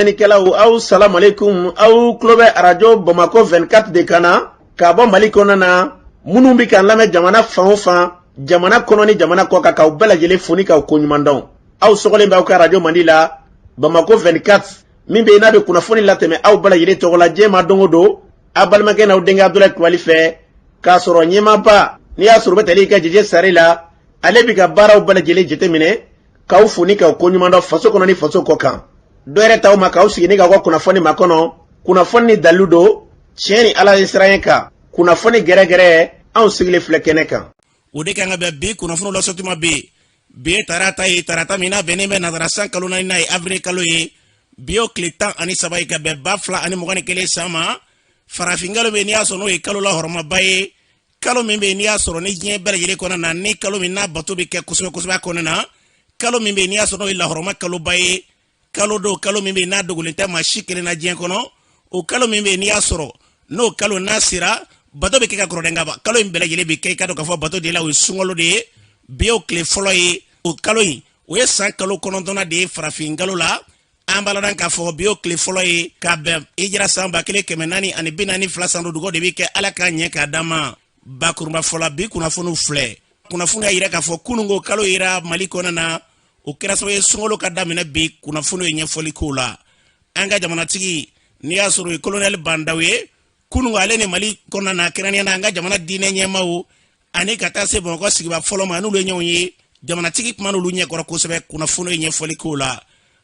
Lamɛnnikɛlaw, aw salamalekun. Aw tulo bɛ arajo Bamakɔ 24 de kan na ka bɔ Mali kɔnɔna na. Minnu bɛ k'an lamɛn jamana fan o fan, jamana kɔnɔ ni jamana kɔ kan, k'aw bɛɛ lajɛlen fo ni k'aw koɲuman dɔn. Aw sɔgɔlen bɛ aw ka arajo mandi la, Bamakɔ 24, min bɛ yen n'a bɛ kunnafoni latɛmɛ aw bɛɛ lajɛlen tɔgɔ la diɲɛ ma don o don, aw balimakɛ n'aw denkɛ Abudulayi Kulubali fɛ, k'a sɔrɔ ɲɛmaaba n'i y'a sɔrɔ u bɛ tali kɛ Jeje Sare la, ale bɛ ka baaraw bɛɛ lajɛlen jateminɛ, k'aw fo ni k'aw koɲuman dɔn faso kɔnɔ ni faso kɔ kan. Dɔ yɛrɛ t'aw ma k'aw sigi ni k'aw ka kunnafoni makɔnɔ, kunnafoni ni dalilu don, tiɲɛ ni Ala ye siran kan, kunnafoni gɛrɛgɛrɛ, anw sigilen filɛ kɛnɛ kan. O de kan ka bɛn bi kunnafoniw lasɔtuma bɛ bi ye tarata ye, tarata min n'a bɛnnen bɛ nazara san kalo naaninan ye, avril kalo ye. Bi y'o tile 13 ye ka bɛn 2021 san ma. Farafinkalo bɛ n'i y'a sɔrɔ n'o ye kalo la hɔrɔmaba ye, kalo min bɛ yen n'i y'a sɔrɔ ni diɲɛ bɛɛ lajɛlen kɔnɔna na, ni kalo min n'a bato bɛ kɛ kosɛbɛ kosɛbɛ a kɔnɔna na, kalo min bɛ yen n'i y'a sɔrɔ n'o ye lahɔrɔma kaloba ye, kalo don, kalo min bɛ yen n'a dogolen tɛ maa si kelen na diɲɛ kɔnɔ. O kalo min bɛ yen n'i y'a sɔrɔ n'o kalo n'a sera, bato bɛ kɛ ka kɔrɔ dɛ, nka kalo in bɛɛ lajɛlen bɛ kɛ, i ka dɔn k'a fɔ bato de la, o ye sunkalo de ye. Bi y'o tile fɔlɔ ye. O kalo in, o ye san kalo kɔnɔntɔnnan de ye farafin kalo la. An b'a ladɔn k'a fɔ bi y'o tile fɔlɔ ye ka bɛn hijira san 1442 san. Don dugawu de bɛ kɛ, Ala k'a ɲɛ k'a d'an ma. Bakurunba fɔla, bi kunnafoniw filɛ. Kunnafoni y'a yira k'a fɔ kununko kalo yera Mali kɔnɔ na, o kɛra sababu ye sunkalo ka daminɛ bi. Kunnafoni ye ɲɛfɔli k'o la. An ka jamanatigi n'i y'a sɔrɔ o ye kolonɛli Ba Ndaw ye, kununko ale ni Mali kɔnɔna na, kɛrɛnkɛrɛnnenya na an ka jamana diinɛ ɲɛmaaw ani ka taa se Bamakɔ sigiba fɔlɔ ma, n'olu ye ɲɔgɔn ye, jamanatigi kuma n'olu ɲɛkɔrɔ kosɛbɛ. Kunnafoni ye ɲɛfɔli k'o la.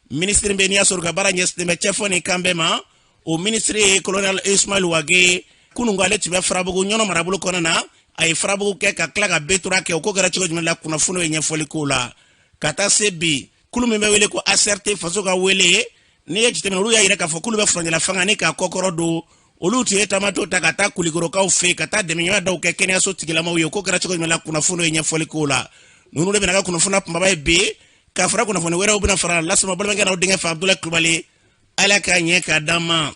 Minisiri bɛ n'i y'a sɔrɔ ka baara ɲɛsinnen bɛ cɛfɔ ni kanbɛn ma, o minisiri ye kolonɛli Ismail Wage. Kununko ale tun bɛ Farabugu Ɲɔnɔ marabolo kɔnɔna na. A ye Farabugu kɛ ka tila ka Betura kɛ. O ko kɛra cogo jumɛn la? Kunnafoni ye ɲɛfɔli k'o la. Ka taa se bi, kulu min bɛ wele ko ACRT, faso ka wele, n'i ye jateminɛ, olu y'a yira k'a fɔ k'olu bɛ furancɛla fanga ni k'a kɔkɔrɔ don. Olu tun ye taamatɔ ta ka taa Kulikɔrɔkaw fɛ ka taa dɛmɛɲɔgɔnya dɔw kɛ kɛnɛyaso tigilamaw ye. O ko kɛra cogo jumɛn la? Kunnafoni ye ɲɛfɔli k'o la. Ninnu de bɛna ka kunnafoni kunbaba ye bi, ka fara kunnafoni wɛrɛw bɛna fara lasama balimakɛ n'aw denkɛ fɛ, Abudulayi Kulubali. Ala k'a ɲɛ k'a d'an ma.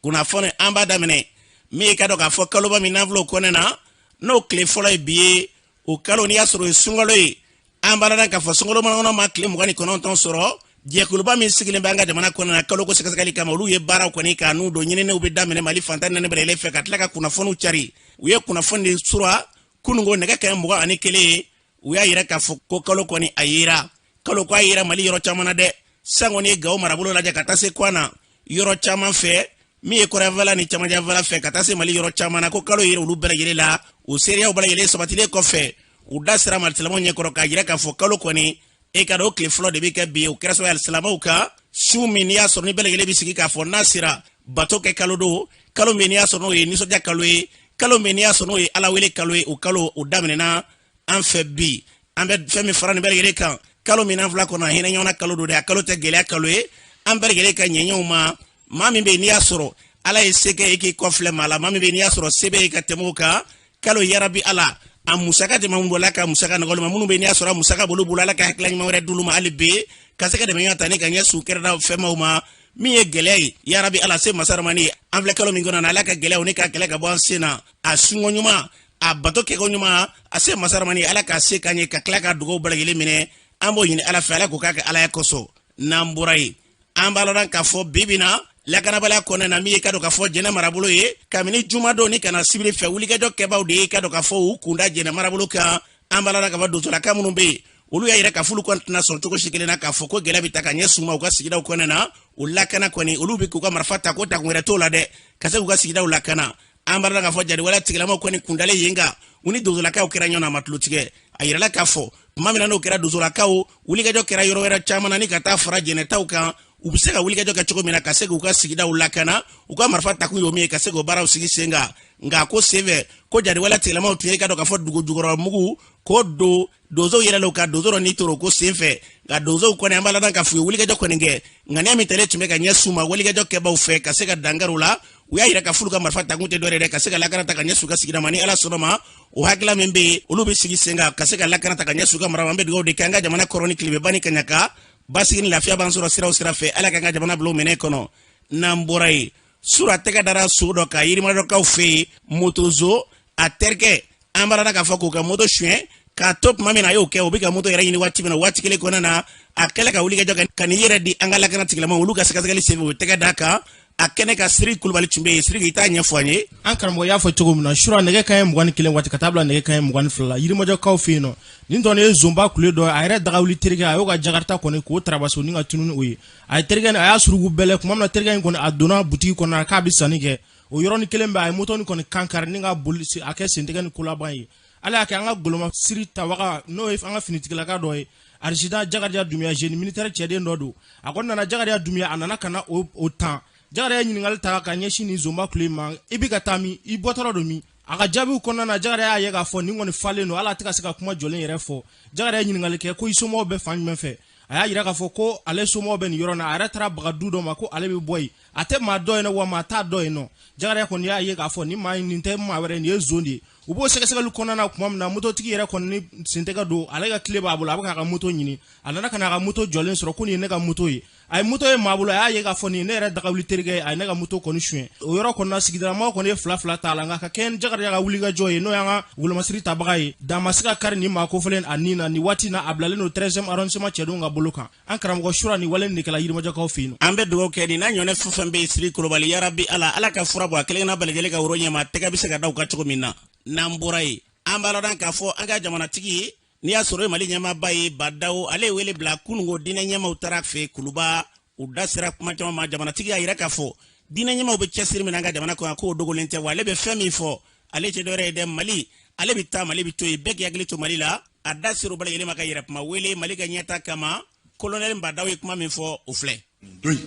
Kunnafoni an b'a daminɛ min ye, ka dɔn k'a fɔ kaloba min n'an filɛ o kɔnɛ na, n'o tile fɔlɔ ye bi ye, o kalo n'i y'a sɔrɔ o ye sunkalo ye. An b'a ladɔn k'a fɔ sunkalo kɔnɔ ma tile 29 sɔrɔ. Jɛkuluba min sigilen bɛ an ka jamana kɔnɔ na kaloko sɛgɛsɛgɛli kama, olu ye baaraw kɔni k'a n'u don ɲininiw bɛ daminɛ Mali fan 14 bɛɛ lajɛlen fɛ, ka tila ka kunnafoniw cari. U ye kunnafoni di sura kununko nɛgɛ kanɲɛ 21 ye. U y'a yira k'a fɔ ko kalo kɔni a yera, kalo ko a yera Mali yɔrɔ caman na dɛ. Sango n'i ye Gawo marabolo lajɛ ka taa se Kwana yɔrɔ caman fɛ, min ye kɔrɔnyanfɛla ni camancɛyanfɛla fɛ, ka taa se Mali yɔrɔ caman na, ko kalo yera olu bɛɛ lajɛlen la. O seereyaw bɛɛ lajɛlen sabatilen kɔfɛ, u da sera alisilamɛw ɲɛkɔrɔ k'a jira k'a fɔ kalo kɔni, e ka dɔn o tile fɔlɔ de bɛ kɛ bi. O kɛra sababu ye alisilamɛw ka sun min n'i y'a sɔrɔ ni bɛɛ lajɛlen bɛ sigi k'a fɔ n'a sera bato kɛ kalo don, kalo min n'i y'a sɔrɔ n'o ye nisɔndiya kalo ye, kalo min n'i y'a sɔrɔ n'o ye Ala wele kalo ye, o kalo o daminɛna an fɛ bi. An bɛ fɛn min fara nin bɛɛ lajɛlen kan, kalo min n'an filɛ kɔnɔ, hinɛ ɲɔgɔnna kalo don dɛ, a kalo tɛ gɛlɛya kalo ye. An bɛɛ lajɛlen ka ɲɛɲɛw ma, maa min bɛ yen n'i y'a sɔrɔ Ala ye se kɛ e k'i kɔfilɛ maa la, maa min bɛ yen n'i y'a sɔrɔ se bɛ e ka tɛmɛ o kan, kalo yarabi Ala a musaka tɛ maa min bolo, Ala ka musaka nɔgɔya olu ma. Minnu bɛ yen n'i y'a sɔrɔ a musaka b'olu bolo, Ala ka hakilila ɲuman wɛrɛ d'olu ma hali bi ka se ka dɛmɛ ɲɔgɔn ta ni ka ɲɛsin kɛrɛda fɛnmaw ma. Min ye gɛlɛya ye, yarabi Ala se masaramani ye, an filɛ kalo min kɔnɔ na, Ala ka gɛlɛyaw ni ka kɛlɛ ka bɔ an sen na. A sunko ɲuman, a bato kɛko ɲuman, a se masaramani, Ala k'a se k'an ye ka tila ka dugawu bɛɛ lajɛlen minɛ. An b'o ɲini Ala fɛ, Ala k'o k'a kɛ Alaya kosɔn. N'an bɔra yen, an b'a lɔn k'a fɔ bi bi na lakanabaliya kɔnɔna na, min ye ka dɔn k'a fɔ Jɛnɛ marabolo ye, kabini jumadon ni ka na sibiri fɛ, wulikajɔ kɛbaw de ye ka dɔn k'a fɔ u kunda Jɛnɛ marabolo kan. An b'a lɔn k'a fɔ donsolaka minnu bɛ yen, olu y'a yira k'a fɔ olu kɔni tɛna sɔn cogo si kelen na k'a fɔ ko gɛlɛya bɛ ta ka ɲɛsin u ma u ka sigidaw kɔnɔna na. O lakana kɔni, olu bɛ k'u ka marifa ta, ko takun wɛrɛ t'o la dɛ, ka se k'u ka sigidaw lakana. An b'a lɔn k'a fɔ jadiwale tigilamaw kɔni kundalen yen kan, u ni donsolakaw kɛra ɲɔgɔn na, a ma tulo tigɛ. A yirala k'a fɔ tuma min na n'o kɛra, donsolakaw wulikajɔ kɛra yɔrɔ wɛrɛ caman na ni ka taa fara Jɛnɛtaw kan, u bɛ se ka wulikajɔ kɛ cogo min na ka se k'u ka sigidaw lakana. U ka marifa takun ye min ye, ka se k'o baaraw sigi sen kan. Nka ko senfɛ ko jadiwale tigilamaw tun ye ka dɔn k'a fɔ dugu jukɔrɔ mugu k'o don donsow yɛrɛ la, u ka donso dɔ ni toro ko senfɛ. Nka donsow kɔni, an b'a ladɔn k'a fɔ u ye wulikajɔ kɔni kɛ. Ŋaniya min talen tun bɛ ka ɲɛsin u ma wulikajɔ kɛbaw fɛ ka se ka dankari u la, u y'a yira k'a fɔ olu ka marifa takun tɛ dɔwɛrɛ dɛ, ka se ka lakana ta ka ɲɛsin u ka sigida ma. Ni Ala sɔnna ma, o hakilila min bɛ yen, olu bɛ sigi sen kan ka se ka lakana ta ka ɲɛsin u ka mara ma. An bɛ dugawu de kɛ an ka jamana kɔrɔn ni tilebin ni kaɲaka, basigi ni lafiya b'an sɔrɔ siraw sira fɛ. Ala k'an ka jamana bila o minɛ kɔnɔ. N'an bɔra yen, sura tɛgɛ dara so dɔ kan Yirimajɔkaw fɛ yen, motozo a terikɛ, an b'a la k'a fɔ k'u ka moto suɲɛ K'a to tuma min na a y'o kɛ, o bɛ ka moto yɛrɛ ɲini waati min na, waati kelen kɔnɔna na, a kɛlen ka wulikajɔ kɛ ka n'i yɛrɛ di an ka lakana tigilamaw, olu ka sɛgɛsɛgɛli senfɛ, u tɛgɛ d'a kan. A kɛnɛ kan, Siriki Kulubali tun bɛ yen. Siriki, i t'a ɲɛfɔ an ye. An karamɔgɔ y'a fɔ cogo min na, sura nɛgɛ kanɲɛ 21 waati ka taa bila nɛgɛ kanɲɛ 22 la, Yirimajɔkaw fɛ yen nɔ, nin tɔni ye zonba kule dɔ, a yɛrɛ dagawuli terikɛ, a y'o ka jakarita kɔni k'o tarabaso ni ka tunun o ye. A ye terikɛ, a y'a suruku bɛlɛ tuma min na, terikɛ in kɔni a donna butigi kɔnɔ k'a bɛ sanni kɛ. O yɔrɔnin kelen bɛɛ, a ye moto nin kɔni kan kari ni ka boli a kɛ sentigɛ ni kolaban ye. Ala y'a kɛ, an ka golomasiri tabaga, n'o ye an ka finitigilaka dɔ ye, adjudant Jakarija Dunbiya, génie militaire cɛden dɔ don, a kɔni nana. Jakarija Dunbiya, a nana ka na o tan. Jakarija ye ɲininkali ta ka ɲɛsin nin zonba kule ma: i bɛ ka taa min? I bɔtɔrɔ don min? A ka jaabiw kɔnɔna na, Jakarija y'a ye k'a fɔ nin kɔni falen don, ala tɛ ka se ka kuma jɔlen yɛrɛ fɔ. Jakarija ye ɲininkali kɛ ko i somɔgɔw bɛ fan jumɛn fɛ? A y'a jira k'a fɔ ko ale somɔgɔw bɛ nin yɔrɔ na, a yɛrɛ taara baga du dɔ ma, ko ale bɛ bɔ yen, a tɛ maa dɔn yen nɔ, wa maa t'a dɔn yen nɔ. Jakarija kɔni y'a ye k'a fɔ nin maa in, nin tɛ maa wɛrɛ, nin ye zon de ye. U b'o sɛgɛsɛgɛli kɔnɔna na tuma min na, mototigi yɛrɛ kɔni sentɛgɛ don, ale ka kile b'a bolo, a bɛ k'a ka moto ɲini. A nana ka n'a ka moto jɔlen sɔrɔ, ko nin ye ne ka moto ye. A ye moto ye maa bolo, a y'a ye k'a fɔ nin ye ne yɛrɛ dagawuli terikɛ ye, a ye ne ka moto kɔni suɲɛ. O yɔrɔ kɔnɔna, sigidalamɔgɔw kɔni ye fila fila t'a la, nka ka kɛ ni Jakarija ka wulikajɔ ye, n'o y'an ka wolomasiri tabaga ye, dan ma se ka kari nin maa kofɔlen a nin na. Nin waati na, a bilalen don 13e arrondissement cɛdenw ka bolo kan. An karamɔgɔ, sura ni wale nin de kɛla Yirimajɔkaw fɛ yen. An bɛ dugawu kɛ nin n'a ɲɔgɔnna fɛn fɛn bɛ yen, Siriki Kulubali, yarabi Ala, Ala ka fura bɔ a kelen kelenna bɛɛ lajɛlen ka woro ɲɛma, tɛgɛ bɛ se ka da u kan cogo min na. N'an bɔra yen, an b'a ladɔn k'a fɔ an ka jamanatigi ye, n'i y'a sɔrɔ ye Mali ɲɛmaaba ye, Bah N'Daw, ale ye wele bila kununko. Diinɛ ɲɛmaw taara fɛ Kuluba, u da sera kuma caman ma. Jamanatigi y'a yira k'a fɔ diinɛ ɲɛmaw bɛ cɛsiri min na an ka jamana kɔnɔ, k'o dogolen tɛ, wa ale bɛ fɛn min fɔ, ale tɛ dɔwɛrɛ ye dɛ, Mali, ale bɛ taa, Mali bɛ to yen, bɛɛ k'i hakili to Mali la. A da sera o bɛɛ lajɛlen ma ka yɛrɛ kuma wele Mali ka ɲɛta kama. Kolonɛli Bah N'Daw ye kuma min fɔ, o filɛ. Nin don in,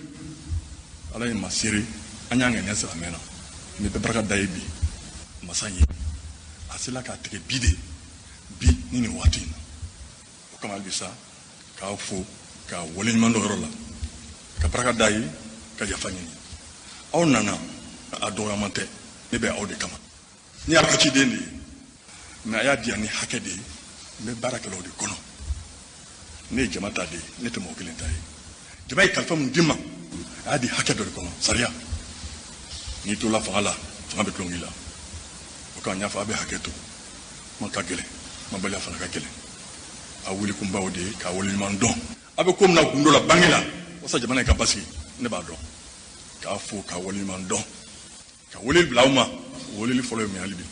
Ala ye ma seere, an y'an ŋaniya siri a mɛnna. N bɛ bɛɛ barika da ye bi masa ye, a sela k'a tigɛ bi de, bi ni nin waati in na. O kama, hali bi sa, k'aw fo k'a waleɲuman dɔn yɔrɔ la, ka barika da ye, ka yafa ɲini. Aw nana, a dɔgɔyaman tɛ, ne bɛ aw de kama. Ne y'a ka ciden de ye, mais a y'a di yan ni hakɛ de ye, n bɛ baara kɛla o de kɔnɔ. Ne ye jama ta de ye, ne tɛ mɔgɔ kelen ta ye. Jama ye kalifa mun di n ma, a y'a di hakɛ dɔ de kɔnɔ, sariya. N'i tola fanga la, fanga bɛ tulon k'i la. O kama, n y'a fɔ, a bɛ hakɛ to, kuma ka gɛlɛn, kumabaliya fana ka gɛlɛn. A wuli kunbaw de ye k'a waleɲuman dɔn. A bɛ ko min na gundo la, bange la, walasa jamana in ka basigi, ne b'a dɔn. K'a fo k'a waleɲuman dɔn, ka weleli bila aw ma. Weleli fɔlɔ ye mun ye? Hali bi,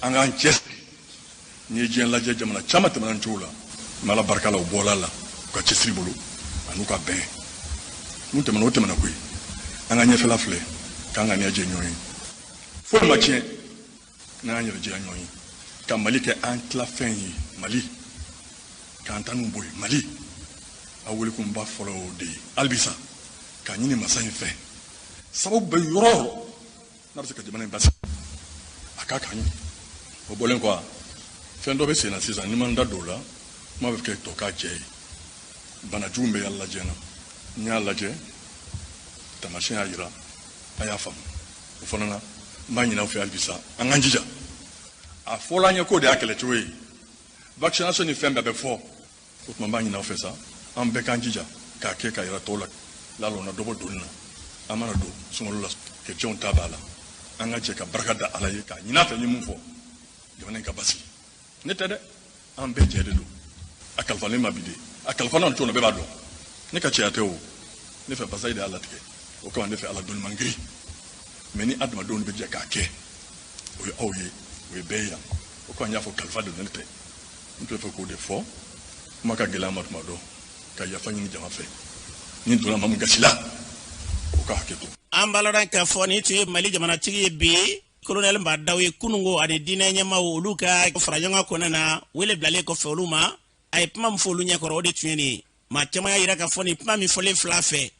an k'an cɛsiri. N'i ye diɲɛ lajɛ, jamana caman tɛmɛna nin cogo la, mais Ala barika la, u bɔla la u ka cɛsiri bolo an'u ka bɛn. Mun tɛmɛna, o tɛmɛna koyi. An ka ɲɛfɛla filɛ, k'an ŋaniya jɛ ɲɔgɔn ye, foyi ma tiɲɛ n'an y'an yɛrɛ jɛya ɲɔgɔn ye, ka Mali kɛ an tilafɛn ye, Mali k'an tanu bɔ yen. Mali a welekunba fɔlɔ y'o de ye. Hali bi sa, k'a ɲini masa in fɛ, sababu bɛ yɔrɔ o yɔrɔ n'a bɛ se ka jamana in basigi, a k'a k'an ye. O bɔlen kɔ, fɛn dɔ bɛ sen na sisan, ni ma n da don o la, kuma bɛ kɛ tɔ k'a jɛ ye. Bana jugu bɛ yala lajɛ na, n y'a lajɛ, taamasiyɛn y'a jira, a y'a faamu. O fana na, n b'a ɲini aw fɛ hali bi sa, an k'an jija. A fɔla an ye k'o de y'a kɛlɛcogo ye, vaccination ni fɛn bɛɛ bɛ fɔ. O tuma, n b'a ɲini aw fɛ sa, an bɛɛ k'an jija k'a kɛ k'a yira tɔw la. Lala o na dɔ bɔ doni na. An mana don sunkalo la, kerecɛnw ta b'a la, an ka jɛ ka barika da Ala ye, k'a ɲini a fɛ. N ye mun fɔ? Jamana in ka basigi. Ne tɛ dɛ, an bɛɛ jɛ de don. A kalifalen ma bi de, a kalifa na cogo min na, bɛɛ b'a dɔn. Ne ka cɛya tɛ o, ne fɛ basa de y'a latigɛ. O kama, ne fɛ Ala doni man girin, mais ni adamadenw bɛ jɛ k'a kɛ, o ye aw ye, o ye bɛɛ ye yan. O kama, n y'a fɔ, kalifa de don, ne tɛ. N tun bɛ fɛ k'o de fɔ. Kuma ka gɛlɛn ma tuma dɔ, ka yafa ɲini jama fɛ ni donna maa min gasi la, o ka hakɛ to. An b'a ladɔn k'a fɔ nin tun ye Mali jamanatigi ye bi, kolonɛli Bah N'Daw ye. Kununko ani diinɛ ɲɛmaaw, olu ka fara ɲɔgɔn kan kɔnɔna na, wele bilalen kɔfɛ olu ma, a ye kuma min fɔ olu ɲɛkɔrɔ, o de tun ye nin ye. Maa caman y'a yira k'a fɔ nin kuma min fɔlen fila fɛ,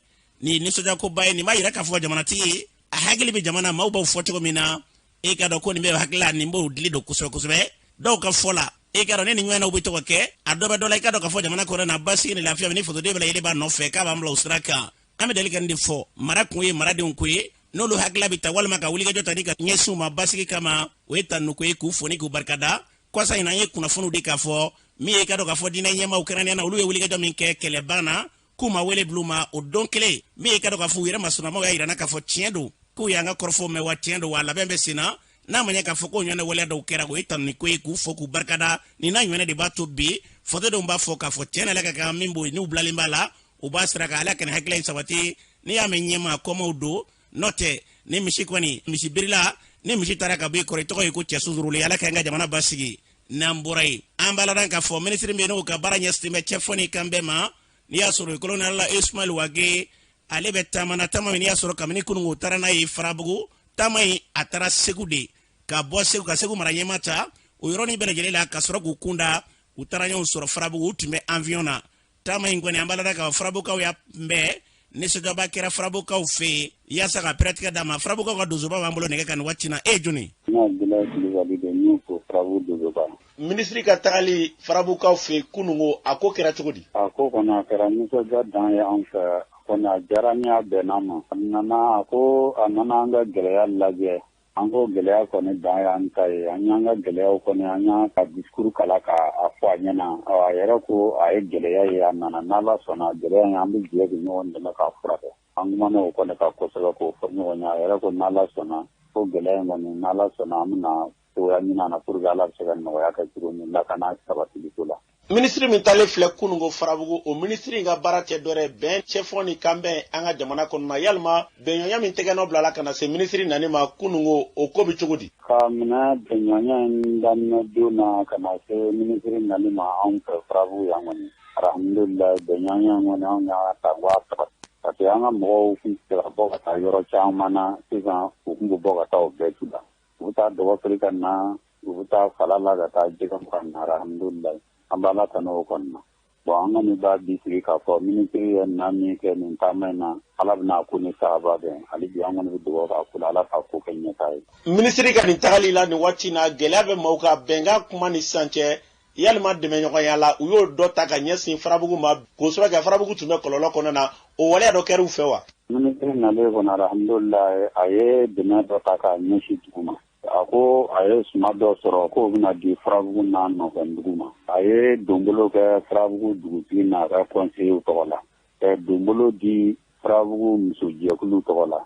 nin nisɔndiyakoba ye. Nin b'a yira k'a fɔ jamanatigi a hakili bɛ jamana maaw b'aw fɔ cogo min na. E ka dɔn ko nin bɛ hakili la, nin b'o dili don kosɛbɛ kosɛbɛ. Dɔw ka fɔ la, e ka dɔn ne ni ɲɔgɔn bɛ to ka kɛ, a dɔ bɛ dɔ la. I ka dɔn k'a fɔ jamana kɔnɔ na, basigi ni lafiya ni fasoden bɛɛ lajɛlen b'a nɔfɛ k'a b'an bila o sira kan. An bɛ deli ka nin de fɔ, mara kun ye maradenw ko ye. N'olu hakilila bɛ ta walima ka wulikajɔ ta ni ka ɲɛsin u ma basigi kama, o ye tanuko ye, k'u fo ni k'u barikada. Kɔsa in na, an ye kunnafoniw di k'a fɔ min ye, i ka dɔn k'a fɔ diinɛ ɲɛmaaw kɛrɛnkɛrɛnnenya na, olu ye wulikajɔ min kɛ kɛlɛban na, k'u ma wele bil'u ma. O don kelen min ye, i ka dɔn k'a fɔ u yɛrɛ masurunamaw y'a yira k'a fɔ tiɲɛ don, k'u y'an ka kɔrɔfɔw mɛn, wa tiɲɛ don, wa labɛn bɛ sen na. N'a ma ɲɛ k'a fɔ k'o ɲɔgɔnna waleya dɔw kɛra, o ye tanuni ko ye, k'u fo k'u barikada. Nin n'a ɲɔgɔnna de b'a to bi fasodenw b'a fɔ k'a fɔ tiɲɛ na, Ala ka kan min b'o n'u bilalen b'a la, u b'a sira kan. Ala kana hakilila in sabati. N'i y'a mɛn ɲɛma kɔmaw don, n'o tɛ ni misi kɔni misi birila, ni misi taara ka bɔ i kɔrɔ, i tɔgɔ ye ko cɛ susurulen. Ala k'an ka jamana basigi. N'an bɔra yen, an b'a ladan k'a fɔ minisiri min n'o ka baara ɲɛsinnen bɛ cɛfɔ ni kanbɛn ma, n'i y'a sɔrɔ kolonɛli Ismaël Wagué, ale bɛ taama na, taama min n'i y'a sɔrɔ kabini kununko taara n'a ye Farabugu. Taama in, a taara Segu de, ka bɔ Segu ka Segu mara ɲɛmaa ta o yɔrɔnin bɛɛ lajɛlen la, ka sɔrɔ k'u kunda. U taara ɲɔgɔn sɔrɔ Farabugu, u tun bɛ avion na. Taama in kɔni, an b'a lada ka Farabugukaw y'a kunbɛn, nisɔndiyaba kɛra Farabugukaw fɛ yen yaasa ka pɛrɛtigɛ d'a ma. Farabugukaw ka donsoba b'an bolo nɛgɛ kan nin waati na. E ye jɔni? Ne Abdoulaye Kulibali de min ko Farabugu donsoba. Minisiri ka tagali Farabugukaw fɛ yen kununko, a ko kɛra cogo di? A ko kɔni, a kɛra nisɔndiya dan ye anw fɛ kɔni, a diyara n ye, a bɛnna ma. A nana, a ko a nana an ka gɛlɛya lajɛ. An ko gɛlɛya kɔni dan y'an ta ye. An y'an ka gɛlɛyaw kɔni, an y'a ka discours kala k'a fɔ a ɲɛna. A yɛrɛ ko a ye gɛlɛya ye, a nana, n'Ala sɔnna gɛlɛya in, an bɛ jɛ kɛ ɲɔgɔn dɛmɛ k'a furakɛ. An kumana o kɔni kan kosɛbɛ k'o fɔ ɲɔgɔn ye. A yɛrɛ ko n'Ala sɔnna ko gɛlɛya in kɔni, n'Ala sɔnna, an bɛna cogoya ɲini a na pour que Ala bɛ se ka nɔgɔya kɛ cogo min lakana sabatili ko la. Minisiri min taalen filɛ kununko Farabugu, o minisiri in ka baara tɛ dɔwɛrɛ bɛn cɛfɔ ni kanbɛn an ka jamana kɔnɔna. Yalima bɛnɲɔgɔnya min tɛgɛnɔ bilala ka na se minisiri nani ma kununko, o ko bɛ cogo di? Ka minɛ bɛnɲɔgɔnya in daminɛ don na ka na se minisiri nani ma anw fɛ Farabugu yan kɔni, alhamdulilayi, bɛnɲɔgɔnya in kɔni, anw y'a ta ko a sabati, parce que an ka mɔgɔw tun tɛ se ka bɔ ka taa yɔrɔ caman na. Sisan u tun bɛ bɔ ka taa o bɛɛ tu la, u bɛ taa dɔgɔ feere ka na, u bɛ taa fala la ka taa jɛgɛ ka na. Alhamdulilayi, an b'Ala tanu o kɔni na. Bon, an kɔni b'a bi sigi k'a fɔ minisiri ye na min kɛ nin taama in na, Ala bɛna a ko ni sahaba bɛn. Hali bi an kɔni bɛ dugawu k'a ko la, Ala k'a ko kɛ ɲɛtaa ye. Minisiri ka nin tagali la nin waati na, gɛlɛya bɛ maaw ka bɛnkan kuma ni sisan cɛ. Yalima dɛmɛɲɔgɔnya la, u y'o dɔ ta ka ɲɛsin Farabugu ma, k'o sababu kɛ Farabugu tun bɛ kɔlɔlɔ kɔnɔna na, o waleya dɔ kɛra u fɛ wa? Minisiri nalen kɔnɔ, alhamdulilayi, a ye dɛmɛ dɔ ta k'a ɲɛsin dugu ma. A ko a ye suma dɔ sɔrɔ k'o bɛna di Farabugu n'a nɔfɛ dugu ma. A ye donbolo kɛ Farabugu dugutigi n'a ka conseillers tɔgɔ la, ka donbolo di Farabugu musojɛkulu tɔgɔ la,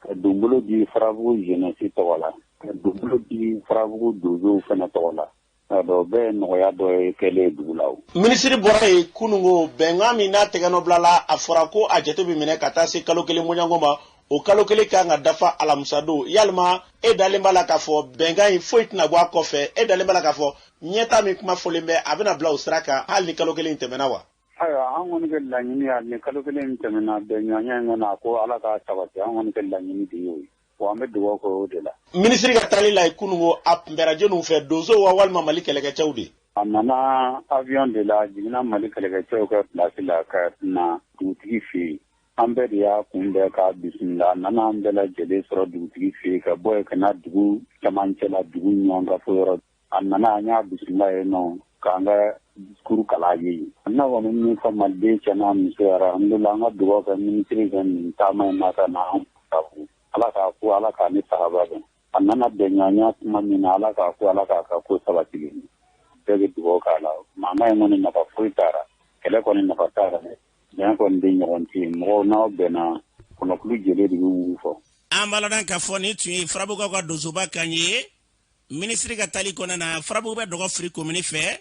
ka donbolo di Farabugu jeunesse tɔgɔ la, ka donbolo di Farabugu donsow fana tɔgɔ la. O bɛɛ ye nɔgɔya dɔ ye kɛlen dugu la. Minisiri bɔra yen kununko, bɛnkan min n'a tɛgɛnɔ bilala, a fɔra ko a jate bɛ minɛ ka taa se kalo kelen mɔɲɔgɔn ma. O kalo kelen kan ka dafa alamisa don. Yalima e dalen b'a la k'a fɔ bɛnkan in foyi tɛna bɔ a kɔfɛ? E dalen b'a la k'a fɔ ɲɛta min kuma fɔlen bɛ, a bɛna bila o sira kan hali ni kalo kelen in tɛmɛna wa? Ayiwa, an kɔni kɛ laɲini ye, ni kalo kelen in tɛmɛna, bɛnɲɔgɔnya in kɔni, a ko Ala k'a sabati. An kɔni kɛ laɲini de y'o ye wa, an bɛ dugawu kɛ o de la. Minisiri ka taali la kununko, a kunbɛra jɔnniw fɛ, donsow wa walima Mali kɛlɛkɛcɛw de? A nana avion de la, a jiginna Mali kɛlɛkɛcɛw ka place la ka na dugutigi fɛ yen. An bɛɛ de y'a kunbɛn k'a bisimila. A nana an bɛɛ lajɛlen sɔrɔ dugutigi fɛ yen, ka bɔ yen ka na dugu camancɛ la, dugu ɲɔgɔn ka fo yɔrɔ. A nana, an y'a bisimila yen nɔ k'an ka discours kalan a ye yen. Ne kɔni min fɔ maliden cɛ n'a muso ye, alhamdulilayi, an ka dugawu kɛ minisiri ka nin taama in na ka na an Ala k'a ko Ala k'a ni sahaba bɛn. A nana bɛnɲɔgɔnya kuma min na, Ala k'a ko Ala k'a ka ko sabati. Bɛɛ bɛ dugawu k'a la. Mankan in kɔni, nafa foyi t'a la, kɛlɛ kɔni nafa t'a la dɛ. Bɛn kɔni de ɲɔgɔn tɛ yen. Mɔgɔw n'aw bɛnna, kɔnɔkulu jeli de bɛ wu fɔ. An b'a ladɔn k'a fɔ nin tun ye Farabugukaw ka donsoba kan ye. Minisiri ka taali kɔnɔna na, Farabugu bɛ dɔgɔ firi komini fɛ.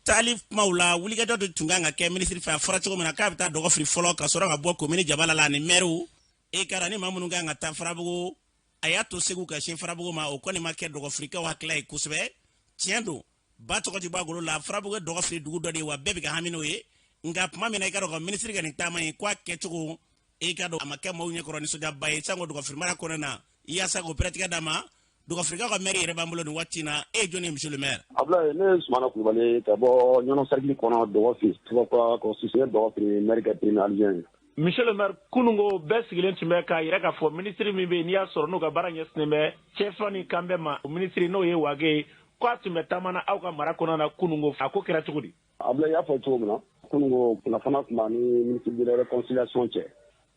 Taali kumaw la, wulikajɔ de tun kan ka kɛ minisiri fɛ. A fɔra cogo min na k'a bɛ taa dɔgɔ firi fɔlɔ ka sɔrɔ ka bɔ komini jabala la ani mɛriw e kɛra ni maa minnu kan ka taa Farabugu. A y'a to Segu ka sin Farabugu ma, o kɔni ma kɛ dɔgɔfirikaw hakilila ye kosɛbɛ. Tiɲɛ don, ba tɔgɔ ti bɔ a golo la. Farabugu ye dɔgɔ firi dugu dɔ de ye wa, bɛɛ bɛ ka hami n'o ye. Nka tuma min na i ka dɔn ka minisiri ka nin taama in ko a kɛcogo, i ka dɔn a ma kɛ maaw ɲɛkɔrɔ nisɔndiyaba ye sanko dɔgɔfiri mara kɔnɔna na, yaasa k'o pɛrɛtigɛ d'a ma. Dɔgɔfirikaw ka mɛri yɛrɛ b'an bolo nin waati in na. E ye jɔn ye, monsieur le maire? Abulaye, ne ye Sumana Kulubali ye ka bɔ Ɲɔnɔ cercle kɔnɔ, Dɔgɔfiri, Tubakura constitution, Dɔgɔfiri maire ka premier adjoint ye. Monsieur le maire, kununko bɛɛ sigilen tun bɛ k'a yira k'a fɔ minisiri min bɛ yen, n'i y'a sɔrɔ n'u ka baara ɲɛsinnen bɛ cɛfɔ ni kanbɛn ma, o minisiri n'o ye Wagué ye, k'a tun bɛ taama na aw ka mara kɔnɔna na kununko, a ko kɛra cogo di? Abulaye, y'a fɔ cogo min na, kununko kunnafoniya tun b'an ni ministre de la réconciliation cɛ,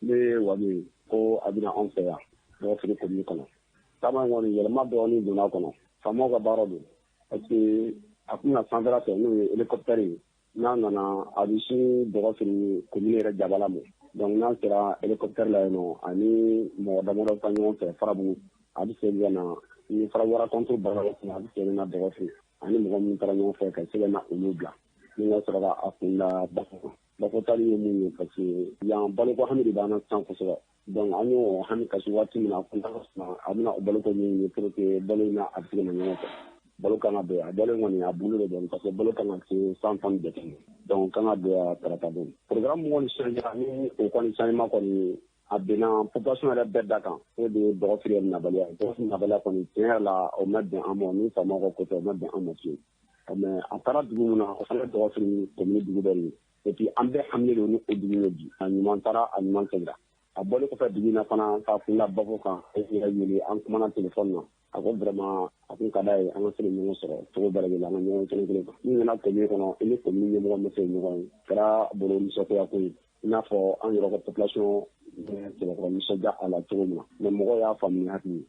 ne ye Wagué ye, ko a bɛna anw fɛ yan Dɔgɔfiri commune kɔnɔ. Taama in kɔni, yɛlɛma dɔɔnin donna a kɔnɔ. Faamaw ka baara don, parce que a tun bɛna sanfɛla fɛ, n'o ye hélicoptère ye. N'a nana, a bɛ sin Dɔgɔfiri commune yɛrɛ jabala ma. Donc n'a sera hélicoptère la yen nɔ, ani mɔgɔ damadɔ taa ɲɔgɔn fɛ Farabugu, a bɛ segin ka na. Ni fara rencontre baara la, a bɛ se na Dɔgɔfiri ani mɔgɔ minnu taara ɲɔgɔn fɛ ka se ka na olu bila ni ka sɔrɔ ka a kun da Bafo kan. Bafo tali ye mun ye? Parce que yan baloko hami de b'an na sisan kosɛbɛ. Donc an y'o hami kasi waati min na, a kun a bɛna o baloko ɲɛɲini pour que balo in na a bɛ se ka na ɲɔgɔn fɛ. Balo kan ka don a balo in kɔni, a bolo de don, parce que balo kan ka se 100 tonnes jate. Donc kan ka don a tarata don. Programme kɔni changera ni o kɔni changement kɔni a bɛnna population yɛrɛ bɛɛ da kan, o de ye Dɔgɔfiri yɛrɛ nabaliya ye. Dɔgɔfiri nabaliya kɔni, tiɲɛ yɛrɛ la, o ma bɛn an ma. Ni faamaw ka ko tɛ, o ma bɛn an ma fiyewu. Mais a taara dugu min na, o fana ye Dɔgɔfiri commune dugu dɔ de ye. Et puis an bɛɛ haminen don ni o dugu ye bi. A ɲuman taara, a ɲuman seginna. A bɔlen kɔfɛ dugu in na fana k'a kun da Bafo kan, e yɛrɛ wele, an kumana téléphone na. A ko vraiment a kun ka d'a ye an ka se ka ɲɔgɔn sɔrɔ cogo bɛɛ lajɛlen, an ka ɲɔgɔn kelen kelen kan. N'i nana commune kɔnɔ, i ni commune ɲɛmɔgɔ bɛ se ɲɔgɔn ye, kɛra bolo nisɔngoya ko ye, i n'a fɔ an yɛrɛ ka population bɛ sɛbɛkɔrɔ nisɔndiya a la cogo min na. Mais mɔgɔw y'a faamu ni hakili ye,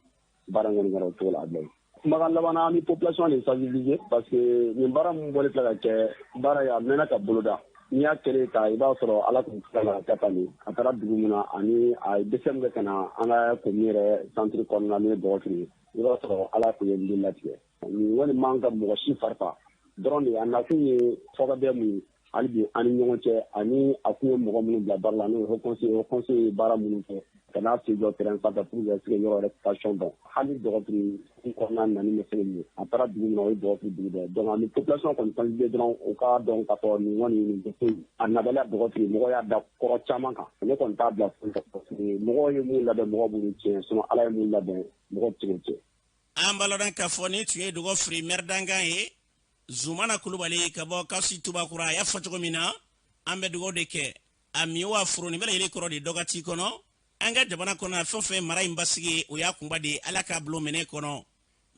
baara in kɔni kɛra o cogo la. A bila yen, kumakan laban na, an bɛ population de sensibiliser, parce que nin baara min bɔlen filɛ ka kɛ baara ye, a mɛnna ka boloda. N'i y'a kɛlen ta, i b'a sɔrɔ Ala kun tila la ka taa nin a taara dugu min na ani a ye dɛsɛ min kɛ ka na an ka commune yɛrɛ centre kɔnɔna n'o ye Dɔgɔfiri ye, i b'a sɔrɔ Ala kun ye nin latigɛ. Nin kɔni man ka mɔgɔ si fari fa dɔrɔn de. A nakun ye fɔkabɛn mun ye hali bi an ni ɲɔgɔn cɛ, ani a kun ye mɔgɔ minnu bila baara la, n'o ye haut conseil, haut conseil ye baara minnu kɛ ka n'a sen jɔ terrain sanfɛ pour que ka se ka yɔrɔ yɛrɛ situation dɔn. Hali Dɔgɔfiri kɔnɔna nani bɛ se min ye, a taara dugu min na, o ye Dɔgɔfiri dugu dɔ ye. Donc an bɛ population kɔni sensibiliser dɔrɔn, u k'a dɔn k'a fɔ nin kɔni nin tɛ foyi. A nabaliya Dɔgɔfiri, mɔgɔ y'a da kɔrɔ caman kan. Ne kɔni t'a bila foyi parce que mɔgɔw ye mun labɛn, mɔgɔw b'olu tiɲɛ. Sinon Ala ye mun labɛn, mɔgɔ tɛ se k'o tiɲɛ. An b'a lɔn k'a fɔ nin tun ye Dɔgɔfiri maire dankan ye, Zumana Kulubali ka bɔ Kasi Tubakura. A y'a fɔ cogo min na, an bɛ dugawu de kɛ a mi wa furu nin bɛɛ lajɛlen kɔrɔ de dɔ ka t'i kɔnɔ an ka jamana kɔnɔ. Fɛn o fɛn mara in basigi, o y'a kunba de ye. Ala k'a bilo minɛ kɔnɔ.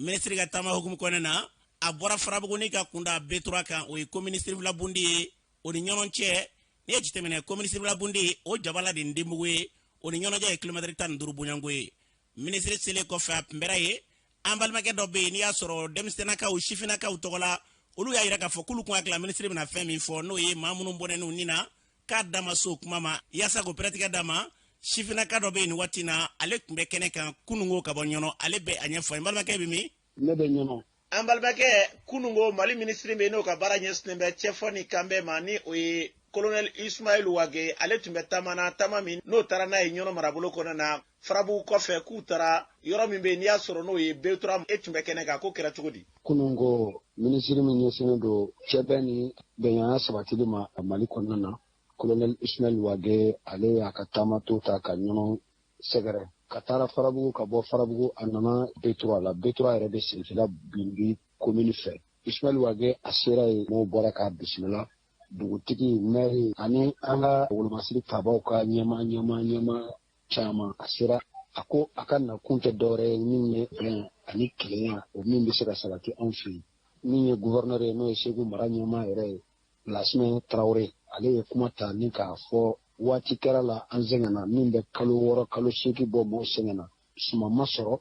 Minisiri ka taama hukumu kɔnɔna na, a bɔra Farabugu ka kunda B3 kan, o ye commune sirifila bundi ye. O ni ɲɔgɔn cɛ, n'i ye jateminɛ, commune sirifila bundi o jabala de denbugu ye, o ni ɲɔgɔn cɛ ye kilomɛtiri 15 bonyanko ye. Minisiri selen kɔfɛ, a kunbɛra ye. An balimakɛ dɔ bɛ yen, n'i y'a sɔrɔ denmisɛnninnakaw, sifinnakaw tɔgɔ la, olu y'a yira k'a fɔ k'olu kun hakili minisiri bɛna fɛn min fɔ, n'o ye maa minnu bɔnɛn'u ni na, k'a da ma se o kuma ma, yaasa k'o pɛrɛtigɛ d'a ma. Sifinnaka dɔ bɛ yen nin waati na, ale tun bɛ kɛnɛ kan kununko ka bɔ Ɲɔnɔ, ale bɛ a ɲɛfɔ. N balimakɛ bɛ min? Ne bɛ Ɲɔnɔ. An balimakɛ, kununko Mali minisiri bɛ yen, n'o ka baara ɲɛsinnen bɛ cɛfɔ ni kanbɛn ma, ni o ye colonel Ismaël Wage, ale tun bɛ taama na, taama min n'o taara n'a ye Ɲɔnɔ marabolo kɔnɔna na, Farabugu kɔfɛ, k'u taara yɔrɔ min bɛ yen, n'i y'a sɔrɔ n'o ye B3. E tun bɛ kɛnɛ kan, k'o kɛra cogo di? Kunun ko minisiri min ɲɛsinnen don cɛbɛn ni bɛnɲaya sabatili ma Mali kɔnɔna na, colonel Ismaël Wage, ale y'a ka taama to ta ka Ɲɔnɔ sɛgɛrɛ ka taara Farabugu. Ka bɔ Farabugu, a nana B3 la. B3 yɛrɛ bɛ senfila Bindi commune fɛ. Ismaël Wage, a sera yen, mɔgɔw bɔra k'a bisimila, dugutigi, maire ani an ka wolomasiri tabaw ka ɲɛma ɲɛma ɲɛma caman. A sera, a ko a ka nakun tɛ dɔwɛrɛ ye min ye bɛn ani kelenya, o min bɛ se ka sabati anw fɛ yen. Min ye gouverneur ye, n'o ye Segu mara ɲɛmaa yɛrɛ ye, Lasimɛ Tarawele, ale ye kuma ta ni k'a fɔ waati kɛra la an sɛgɛnna min bɛ kalo 6, kalo 8 bɔ, mɔgɔw sɛgɛnna, suman ma sɔrɔ,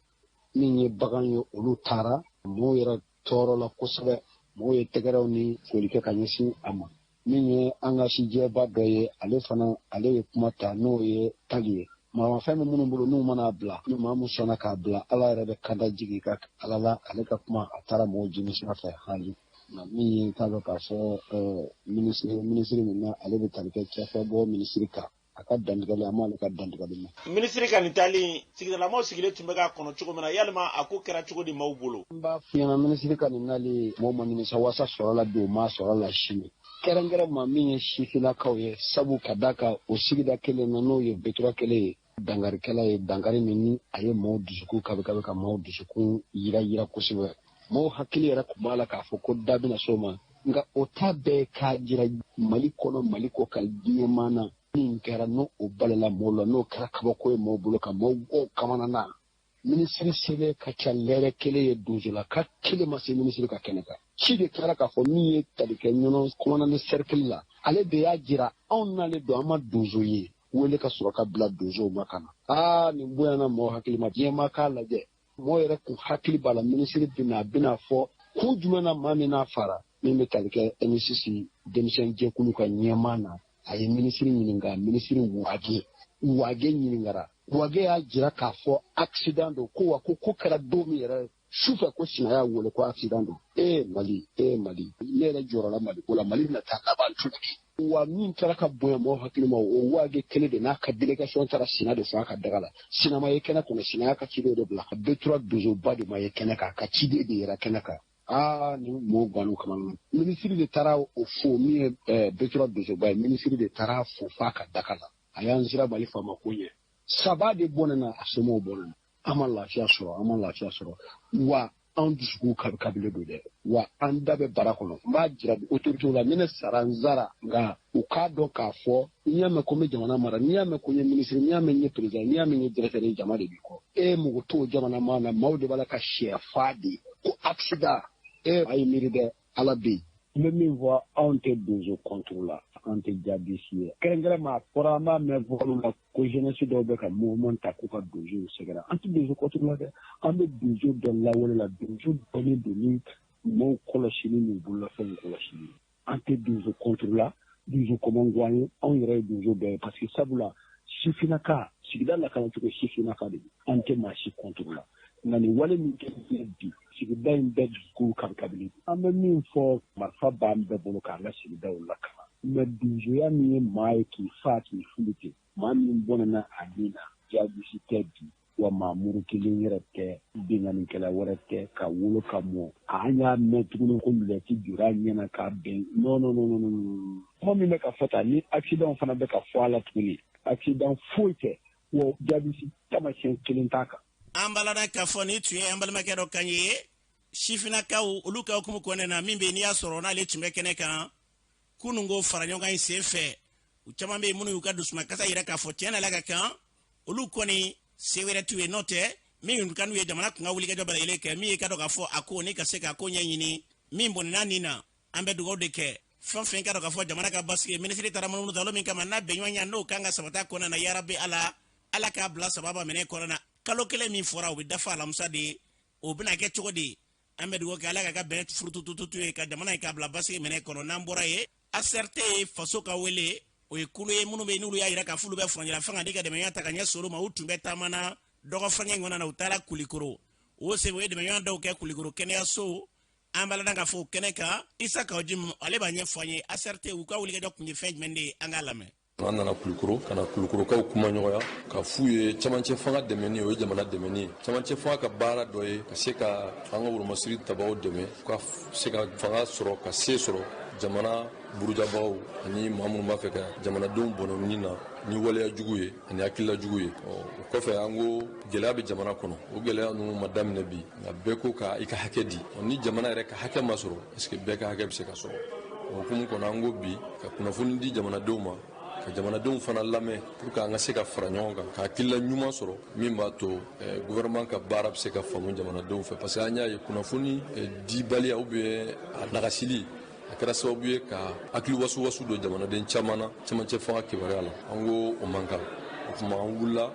min ye bagan ye, olu taara, mɔgɔw yɛrɛ tɔɔrɔ la kosɛbɛ. Mɔgɔw ye tɛgɛrɛw ni foli kɛ ka ɲɛsin a ma. Min ye an ka sijɛba dɔ ye, ale fana, ale ye kuma ta, n'o ye tali ye maramafɛn bɛ minnu bolo, n'u mana bila, ni maa min sɔnna k'a bila, Ala yɛrɛ bɛ kanda jigin ka Ala la. Ale ka kuma a taara mɔgɔw jimi sira fɛ hali nka min ye k'a dɔn k'a fɔ minisiri min na, ale bɛ tali kɛ cɛfɛ bɔ minisiri kan, a ka dantigɛli, an m'ale ka dantigɛli mɛn. Minisiri ka nin taali, sigidalamaw sigilen tun bɛ k'a kɔnɔ cogo min na, yalima a ko kɛra cogo di maaw bolo? N b'a f'i ɲɛna, minisiri ka nin nali, mɔgɔw ma nimisa wasa sɔrɔ la bi, o ma sɔrɔ la sini, kɛrɛnkɛrɛn ma min ye sifinnakaw ye, sabu ka da kan o sigida kelen na, n'o ye B3 kelen ye, dankarikɛla ye dankari min ni a ye maaw dusukun kabi kabi, ka maaw dusukun yira yira kosɛbɛ. Maaw hakili yɛrɛ tun b'a la k'a fɔ ko da bɛna s'o ma, nka o ta bɛɛ k'a jira Mali kɔnɔ, Mali kɔ ka diɲɛmaa na, min kɛra n'o o balila maaw la, n'o kɛra kabako ye maaw bolo, ka maaw bɔ kamana na. Minisiri selen ka ca lɛrɛ kelen ye, donsolaka kelen ma se minisiri ka kɛnɛ kan. Ci de kɛra k'a fɔ min ye tali kɛ Ɲɔnɔ commandant cercle la, ale de y'a jira anw n'ale don, an ma donso ye wele ka sɔrɔ ka bila donsow ma ka na. Aa, nin bonyana mɔgɔ hakili ma, diɲɛmaa k'a lajɛ. Mɔgɔ yɛrɛ kun hakili b'a la minisiri bɛna, a bɛna fɔ kun jumɛn na maa min n'a fara. Min bɛ tali kɛ M6 denmisɛn jɛkulu ka ɲɛmaa na, a ye minisiri ɲininka, minisiri Wage. Wage ɲininkara, Wage y'a jira k'a fɔ accident don ko wa ko ko kɛra don min yɛrɛ. Sufɛ ko Sina y'a wele ko accident don. E Mali, e Mali, ne yɛrɛ jɔrɔla Mali ko la. Mali bɛna taa laban cogo di? Wa min taara ka bonya mɔgɔw hakili ma, o Waage kelen de n'a ka délégation taara Sina de fɔ a ka daga la. Sina ma ye kɛnɛ kɔnɔ, Sina y'a ka ciden de bila. Betura donsoba de ma ye kɛnɛ kan, a ka ciden de yera kɛnɛ kan. Aa, ni mɔgɔw gan'u kama. Minisiri de taara o fo, min ye Betura donsoba ye, minisiri de taara fo f'a ka daga la. A y'an sira Mali faama ko ɲɛ saba de bɔnɛna a somɔgɔw bɔnɛna. An ma lafiya sɔrɔ, an ma lafiya sɔrɔ. Wa an dusukun kabile don dɛ, wa an da bɛ bara kɔnɔ. N b'a jira autorité la, ni ne sara, n sara, nka u k'a dɔn k'a fɔ n'i y'a mɛn ko n bɛ jamana mara, n'i y'a mɛn ko n ye minisiri, n'i y'a mɛn n ye président, n'i y'a mɛn n ye directeur ye, jama de b'i kɔ. E mɔgɔ t'o jamana maa na, maaw de b'a la ka sɛ fa de ko accident. E a ye miiri dɛ, Ala bɛ yen. N bɛ min fɔ, anw tɛ donso contre la, an tɛ jihadiste ye. Kɛrɛnkɛrɛn ma, a fɔra, an b'a mɛn fɔlɔ la ko jeunesse dɔw bɛ ka mouvement ta k'u ka donsow sɛgɛrɛ. An tɛ donso contre la dɛ, an bɛ donso dɔ lawale la. Donso dɔnnen don ni maaw kɔlɔsili n'u bololafɛnw kɔlɔsili. An tɛ donso contre la, donso kɔmɔnguwan ye, anw yɛrɛ ye donso bɛɛ ye, parce que sabula sifinnaka sigida lakanacogo sifinnaka de, an tɛ maa si contre la. Nka nin wale min kɛ bi, sigida in bɛɛ dusukun kabikabili. An bɛ min fɔ, marifa b'an bɛɛ bolo k'an ka sigidaw lakana, mɛ donsoya min ye maa ye k'i fa k'i fili ten, maa min bɔnɛna a min na, jihadiste tɛ bi, wa maa muru kelen yɛrɛ tɛ, binkannikɛla wɛrɛ tɛ, ka wolo ka mɔ. An y'a mɛn tuguni ko lunette jora a ɲɛna k'a bɛn. Non, non, non, non, non. Kuma min bɛ ka fɔ tan ni accident fana bɛ ka fɔ a la tuguni, accident foyi tɛ, wa jihadiste taamasiyɛn kelen t'a kan. An b'a ladɔn k'a fɔ nin tun ye an balimakɛ dɔ kan ye, sifinnakaw olu ka hukumu kɔnɔna na, min bɛ n'i y'a sɔrɔ n'ale tun bɛ kɛnɛ kan kununko fara ɲɔgɔn kan in sen fɛ. U caman bɛ yen minnu y'u ka dusumakasa yira k'a fɔ tiɲɛ na, la ka kan olu kɔni se wɛrɛ t'u ye, n'o tɛ min ka n'u ye jamana kun ka wulikajɔ bɛɛ lajɛlen kɛ min ye ka dɔn k'a fɔ a ko ni ka se k'a ko ɲɛɲini min bɔnɛna nin na. An bɛ dugawu de kɛ fɛn fɛn ka dɔn k'a fɔ jamana ka basigi. Minisiri taara munumunu talo min kama n'a bɛnɲɔgɔnya n'o kan ka sabata kɔnɔna na, yarabi Ala, Ala k'a bila sababa minɛ kɔnɔna na. Kalo kelen min fɔra, o bɛ dafa alamisa de ye. O bɛna kɛ cogo di? An bɛ dugawu kɛ Ala ka ka bɛn furutututu ye ka jamana in k'a bila basigi minɛ kɔnɔ. N'an bɔra ye, ACRT ye faso ka wele, o ye kulu ye minnu bɛ yen n'olu y'a yira k'a f'olu bɛ furancɛla fanga ni ka dɛmɛɲɔgɔn ta ka ɲɛsin olu ma. U tun bɛ taama na dɔgɔ furancɛ in kɔnɔna na, u taara Kulikoro. O sen o ye dɛmɛɲɔgɔn dɔw kɛ Kulikoro kɛnɛyaso. An b'a ladɔn k'a fɔ o kɛnɛ kan, Isa Kawu Jim, ale b'a ɲɛfɔ an ye ACRT u ka wulikajɔ kun ye fɛn jumɛn de ye. An k'a lamɛn. An nana Kulukoro ka na Kulukorokaw kuma ɲɔgɔnya ka f'u ye camancɛ fanga dɛmɛni, o ye jamana dɛmɛni ye. Camancɛ fanga ka baara dɔ ye ka se ka an ka wolomasiri tabaw dɛmɛ ka se ka fanga sɔrɔ, ka se sɔrɔ jamana burujabagaw ani maa minnu b'a fɛ ka jamanadenw bɔnɔ ni na ni waleya jugu ye ani hakilila jugu ye. O kɔfɛ, an ko gɛlɛya bɛ jamana kɔnɔ. O gɛlɛya ninnu ma daminɛ bi, nka bɛɛ ko ka i ka hakɛ di. Ni jamana yɛrɛ ka hakɛ ma sɔrɔ, est ce que bɛɛ ka hakɛ bɛ se ka sɔrɔ? O hukumu kɔnɔ, an ko bi ka kunnafoni di jamanadenw ma, ka jamanadenw fana lamɛn pour que an ka se ka fara ɲɔgɔn kan ka hakilila ɲuman sɔrɔ min b'a to gouvernement ka baara bɛ se ka faamu jamanadenw fɛ, parce que an y'a ye kunnafoni dibaliya ou bien a nagasili, a kɛra sababu ye ka hakili wasuwasu don jamanaden caman na camancɛ fanga kibaruya la. An ko o man kan. O tuma, an wulila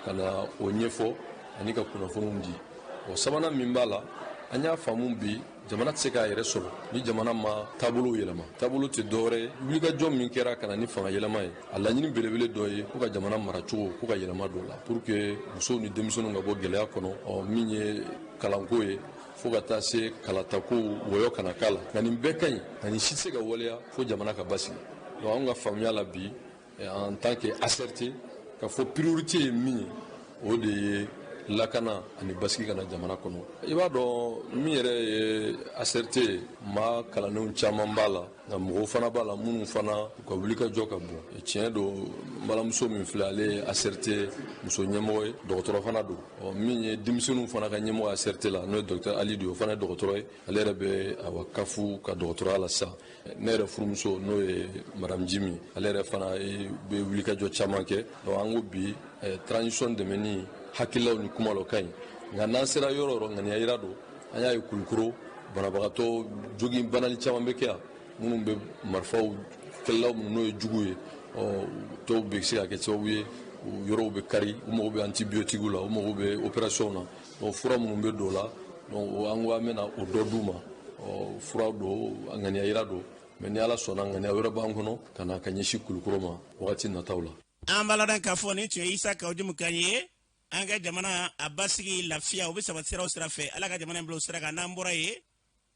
ka na o ɲɛfɔ ani ka kunnafoniw di. O sabanan min b'a la, an y'a faamu bi jamana tɛ se k'a yɛrɛ sɔrɔ ni jamana ma taabolo yɛlɛma. Taabolo tɛ dɔwɛrɛ ye, wulikajɔ min kɛra ka na ni fanga yɛlɛma ye, a laɲini belebele dɔ ye ko ka jamana maracogo ko ka yɛlɛma dɔ la pour que musow ni denmisɛnninw ka bɔ gɛlɛya kɔnɔ. Ɔ min ye kalanko ye, fo ka taa se kalatako wɔyɔ kana k'a la. Nka nin bɛɛ ka ɲi, nka nin si tɛ se ka waleya fo jamana ka basigi. Donc anw ka faamuya la bi, en tant que ACRT, ka fɔ priorité ye min ye, o de ye lakana ani basigi ka na jamana kɔnɔ. I b'a dɔn, min yɛrɛ ye ACRT ye, maa kalannenw caman b'a la, nka mɔgɔw fana b'a la minnu fana u ka wulikajɔ ka bon. Tiɲɛ don, n balimamuso min filɛ, ale ye ACRT muso ɲɛmɔgɔ ye, dɔgɔtɔrɔ fana don. Ɔ min ye denmisɛnninw fana ka ɲɛmɔgɔ ACRT la, n'o ye docteur Alidu ye, o fana ye dɔgɔtɔrɔ ye, ale yɛrɛ bɛ awa kafu ka dɔgɔtɔrɔya la sisan. Ne yɛrɛ furumuso, n'o ye madame Jimi, ale yɛrɛ fana bɛ wulikajɔ caman kɛ. Donc an ko bi transition dɛmɛni hakililaw ni kuma la, o ka ɲi, nka n'an sera yɔrɔ o yɔrɔ, ŋaniya yira don. An y'a ye Kulukoro, banabagatɔ jogin banali caman bɛ kɛ yan, minnu bɛ marifaw kɛlɛlaw minnu n'o ye jugu ye. Ɔ dɔw bɛ se ka kɛ sababu ye u yɔrɔw bɛ kari, u mago bɛ antibiotique la, u mago bɛ opération na. Donc fura minnu bɛ don o la, donc an ko an bɛna o dɔ d'u ma. Ɔ fura don, ŋaniya yira don, mais ni Ala sɔnna, ŋaniya wɛrɛ b'an kɔnɔ ka na ka ɲɛsin Kulukoro ma wagati nataw la. An b'a ladɔn k'a fɔ nin tun ye Isa Kawu Jim kan ye. An ka jamana a basigi, lafiya, o bɛ sabati sira o sira fɛ, Ala ka jamana in bila o sira kan. N'an bɔra yen,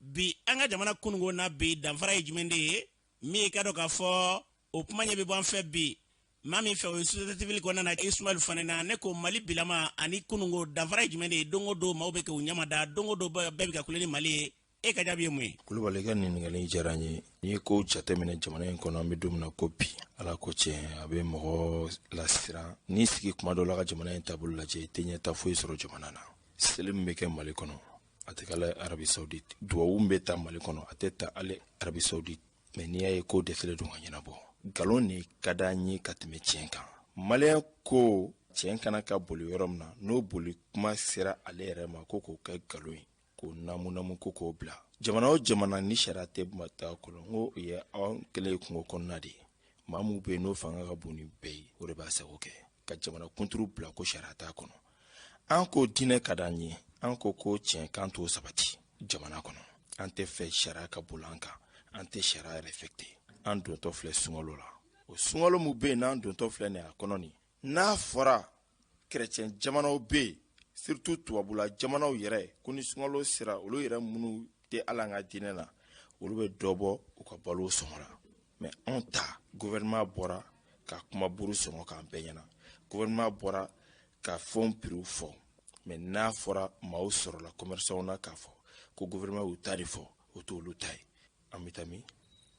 bi an ka jamana kununko na bi, danfara ye jumɛn de ye? Min ye ka dɔn k'a fɔ o kuma ɲɛ bɛ bɔ an fɛ bi, maa min fɛ o ye société civile kɔnɔna na, Ismaël Fane na. Ne ko Mali bilama ani kununko, danfara ye jumɛn de ye? Don o don maaw bɛ k'u ɲama da, don o don bɛɛ bɛ ka kule ni Mali ye. E ka jaabi ye mun ye? Kulubali, i ka ɲininkali diyara n ye. N'i ye kow jateminɛ jamana in kɔnɔ, an bɛ don min na ko bi, Ala ko tiɲɛ, a bɛ mɔgɔ lasiran. N'i sigi kuma dɔ la ka jamana in taabolo lajɛ, i tɛ ɲɛta foyi sɔrɔ jamana na. Seli min bɛ kɛ Mali kɔnɔ, a tɛ kɛ Arabi Saoudite. Duwawu min bɛ ta Mali kɔnɔ, a tɛ ta hali Arabi Saoudite. Mais n'i y'a ye ko dɛsɛlen don ka ɲɛnabɔ, nkalon de ka d'an ye ka tɛmɛ tiɲɛ kan. Maliyɛn ko tiɲɛ kana ka boli yɔrɔ min na, n'o boli kuma sera ale yɛrɛ ma, ko k'o kɛ nkalon ye, k'o namu ko k'o bila. Jamana o jamana ni sariya tɛ taa kɔnɔ, n ko o ye anw kɛlen ye kungo kɔnɔna de ye. Maa min bɛ yen n'o fanga ka bon ni bɛɛ ye, o de b'a sago kɛ ka jamana kunturu bila ko sariya t'a kɔnɔ. An ko diinɛ ka d'an ye, an ko ko tiɲɛ kan t'o sabati jamana kɔnɔ. An tɛ fɛ sariya ka boli an kan, an tɛ sariya respecté. An dontɔ filɛ sunkalo la, o sunkalo min bɛ yen n'an dontɔ filɛ nin ye a kɔnɔ nin, n'a fɔra chrétien jamanaw bɛ yen, surtout tubabula jamanaw yɛrɛ, ko ni sunkalo sera, olu yɛrɛ minnu tɛ hali an ka diinɛ na, olu bɛ dɔ bɔ u ka balo sɔngɔ la. Mais anw ta, gouvernement bɔra ka kuma buru sɔngɔ k'an bɛɛ ɲɛna, gouvernement bɔra ka fɛnw prix fɔ. Mais n'a fɔra maaw sɔrɔla commerçant na k'a fɔ ko gouvernement y'u ta de fɔ, o t'olu ta ye. An bɛ taa min?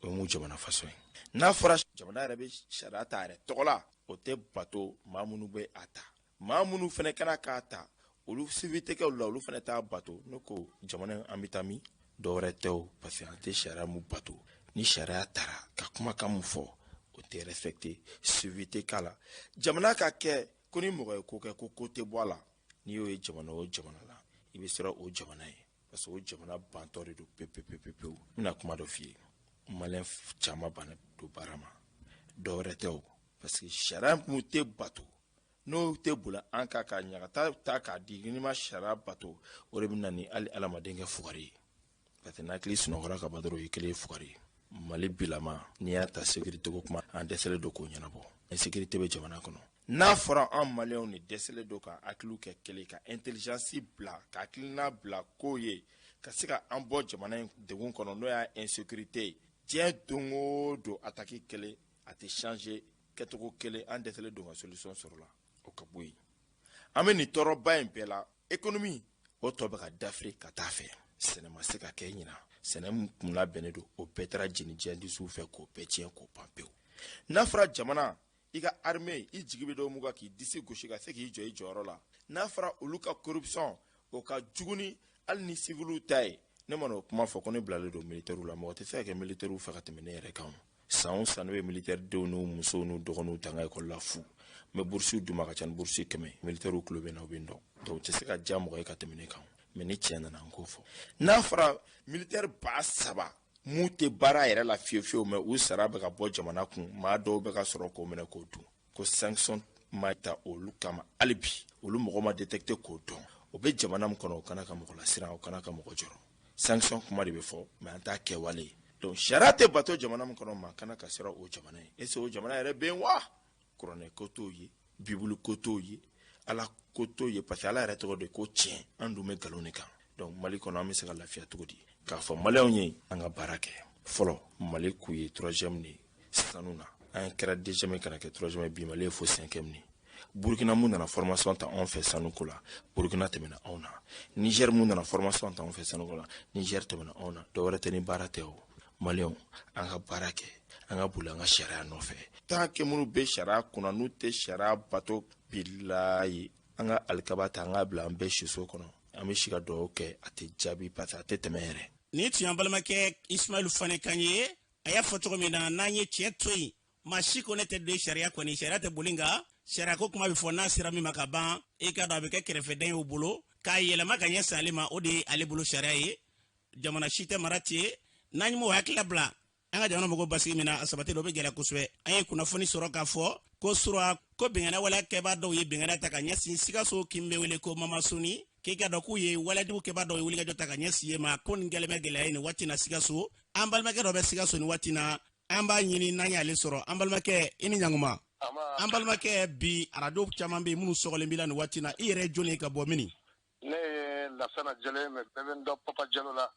O ye mun jamana façon ye? N'a fɔra jamana yɛrɛ bɛ sariya ta a yɛrɛ tɔgɔ la, o tɛ bato. Maa minnu bɛ a ta, maa minnu fana kana k'a ta, olu suivi tɛ kɛ olu la, olu fana t'a bato. Ne ko jamana an bɛ taa min? Dɔwɛrɛ tɛ o, parce que an tɛ sariya mun bato. Ni sariya taara ka kumakan mun fɔ, o tɛ respecté, suivi tɛ k'a la. Jamana ka kɛ ko ni mɔgɔ ye ko kɛ, ko ko tɛ bɔ a la, n'i y'o ye jamana o jamana la, i bɛ siran o jamana ye, parce que o jamana bantɔ de don pewu pewu pewu pewu. N bɛna kuma dɔ f'i ye: Maliyɛn caman banna don baara ma. Dɔwɛrɛ tɛ o, parce que sariya mun tɛ bato, n'o tɛ boli an kan ka ɲagata ta k'a di, n'i ma sariya bato, o de bɛ na ni hali adamaden kɛ fugari ye. Parce que n'hakili sunɔgɔra ka ban dɔrɔn, o ye kelen ye fugari ye. Mali bilama, n'i y'a ta sécurité ko kuma, an dɛsɛlen don k'o ɲɛnabɔ. Insécurité bɛ jamana kɔnɔ. N'a fɔra an Maliyɛnw de dɛsɛlen don ka hakiliw kɛ kelen, ka intelligence bila, ka hakilina bila kow ye ka se ka an bɔ jamana in degun kɔnɔ, n'o y'a insécurité ye. Diɲɛ don o don, attaque kelen, a tɛ changer, kɛcogo kelen, an dɛsɛlen don ka solution sɔrɔ la, o ka bɔ yen. An bɛ nin tɔɔrɔba in bɛɛ la, économie o tɔ bɛ ka dafiri ka taa fɛ. Sɛnɛ ma se ka kɛ ɲina, sɛnɛ min kun labɛnnen don, o bɛɛ taara jeni djihadistes fɛ k'o bɛɛ tiɲɛ, k'o ban pewu. N'a fɔra jamana i ka armée, i jigi bɛ dɔw mun kan k'i disi gosi ka se k'i jɔ i jɔyɔrɔ la, n'a fɔra olu ka corruption o ka jugu ni hali ni civiliw ta ye. Ne mana o kuma fɔ ko ne bilalen don militaires la, mɔgɔ tɛ se ka kɛ militaires fɛ ka tɛmɛ ne yɛrɛ kan. San o san, ne bɛ militaire denw n'u musow n'u dɔgɔninw ta n ka ekɔli la fu, n bɛ bourse d'u ma ka ca ni bourse 100. Militaires tulo bɛ n na, u bɛ n dɔn, donc u tɛ se ka diya mɔgɔ ye ka tɛmɛ ne kan. Mais ni tiɲɛ nana, n k'o fɔ. N'a fɔra militaire 3000 mun tɛ baara yɛrɛ la fiyewu fiyewu, mais u sara bɛ ka bɔ jamana kun, maa dɔw bɛ ka sɔrɔ k'o minɛ k'o dun, ko sanction ma ta olu kama hali bi, olu mɔgɔ ma détecté k'o dɔn, o bɛ jamana min kɔnɔ, o kana ka mɔgɔ lasiran, o kana ka mɔgɔ jɔrɔ. Sanction kuma de bɛ fɔ, mais an t'a kɛwale ye. Donc sariya tɛ bato jamana min kɔnɔ, maa kana ka siran o jamana ye. Est ce que o jamana yɛrɛ bɛ yen wa? Kuranɛ ko t'o ye, Bibulu ko t'o ye, Ala ko t'o ye, parce que Ala yɛrɛ tɔgɔ de ko tiɲɛ, an dun bɛ nkalon de kan. Donc Mali kɔnɔ, an bɛ se ka lafiya cogo di? K'a fɔ Maliyɛnw ye, an ka baara kɛ fɔlɔ. Mali k'u ye troisième de sanu na, an kɛra deuxième ka na kɛ troisième, bi Mali ye fo cinquième de. Burukina mun nana formation ta anw fɛ sanuko la, Burukina tɛmɛna anw na. Niger mun nana formation ta anw fɛ sanuko la, Niger tɛmɛna anw na. Dɔwɛrɛ tɛ ni baara tɛ o. Maliyɛnw, an ka baara kɛ, an ka boli an ka sariya nɔfɛ. Tant que minnu bɛ sariya kunna, n'u tɛ sariya bato, bilayi, an ka alikaba ta, an k'a bila an bɛɛ siso kɔnɔ, an bɛ si ka dugawu kɛ, a tɛ jaabi, parce que a tɛ tɛmɛ yɛrɛ. Nin tun y'an balimakɛ Ismail Fane kan ye. A y'a fɔ cogo min na, n'an ye tiɲɛ to yen, maa si ko ne tɛ don sariya kɔni, sariya tɛ boli, nka sariya ko kuma bɛ fɔ n'a sera min ma ka ban, i ka dɔn a bɛ kɛ kɛrɛfɛdɛn y'o bolo k'a yɛlɛma ka ɲɛsin ale ma, o de ye ale bolo sariya ye. Jamana si tɛ mara ten. N'an m'o hakilila bila, an ka jamana mɔgɔw basigi min na, a sabati o bɛ gɛlɛya kosɛbɛ. An ye kunnafoni sɔrɔ k'a fɔ ko sura ko bɛnkanna waleya kɛbaa dɔw ye bɛnkanna ta ka ɲɛsin Sikaso kin bɛ wele ko Mamasoni, k'i ka dɔn k'u ye waleyajugu kɛbaa dɔw ye wulikajɔ ta ka ɲɛsin ye ma, ko nin kɛlen bɛ gɛlɛya ye nin waati na Sikaso. An balimakɛ dɔ bɛ Sikaso nin waati na, an b'a ɲini n'an y'ale sɔrɔ. An balimakɛ, i ni ɲankuma. An balimakɛ, bi arajo caman bɛ yen minnu sɔgɔlen b'i la nin waati na. I yɛrɛ ye jɔnni ye, ka bɔ mini? Ne ye Lasana Jalo ye, mais bɛɛ bɛ n dɔn Papa Jalo la.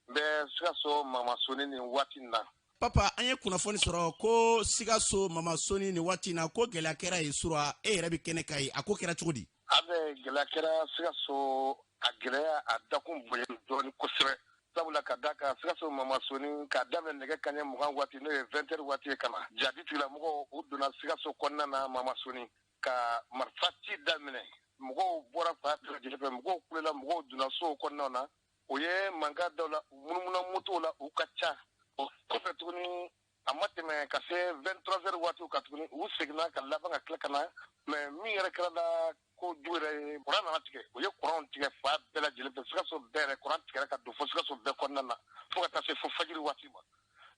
N bɛ Sikaso Mamasoni nin waati in na. Papa, an ye kunnafoni sɔrɔ ko Sikaso Mamasoni nin waati in na, ko gɛlɛya kɛra yen sura. E yɛrɛ bɛ kɛnɛ kan yen, a ko kɛra cogo di? A bɛ gɛlɛya kɛra Sikaso, a gɛlɛya a dakun bonya dɔɔni kosɛbɛ, sabula ka da kan Sikaso Mamasoni, k'a daminɛ nɛgɛ kaɲɛ 20 waati, n'o ye 20 heures waati ye, ka na jadi tigilamɔgɔw u donna Sikaso kɔnɔna na Mamasoni ka marifa ci daminɛ. Mɔgɔw bɔra fan bɛɛ lajɛlen fɛ, mɔgɔw kulela, mɔgɔw donna sow kɔnɔnaw na, u ye mankan daw la, u munumuna motow la, u ka ca. O kɔfɛ tuguni, a ma tɛmɛ ka se 23 heures waatiw kan tuguni, u seginna ka laban ka tila ka na. Mais min yɛrɛ kɛra la ko jugu yɛrɛ ye, kuran nana tigɛ. U ye kuranw tigɛ fan bɛɛ lajɛlen fɛ. Sikaso bɛɛ yɛrɛ, kuran tigɛra ka don fo Sikaso bɛɛ kɔnɔna na, fo ka taa se fo fajiri waati ma.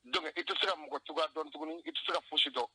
Donc i tɛ se ka mɔgɔ cogoya dɔn tuguni, i tɛ se ka fosi dɔn.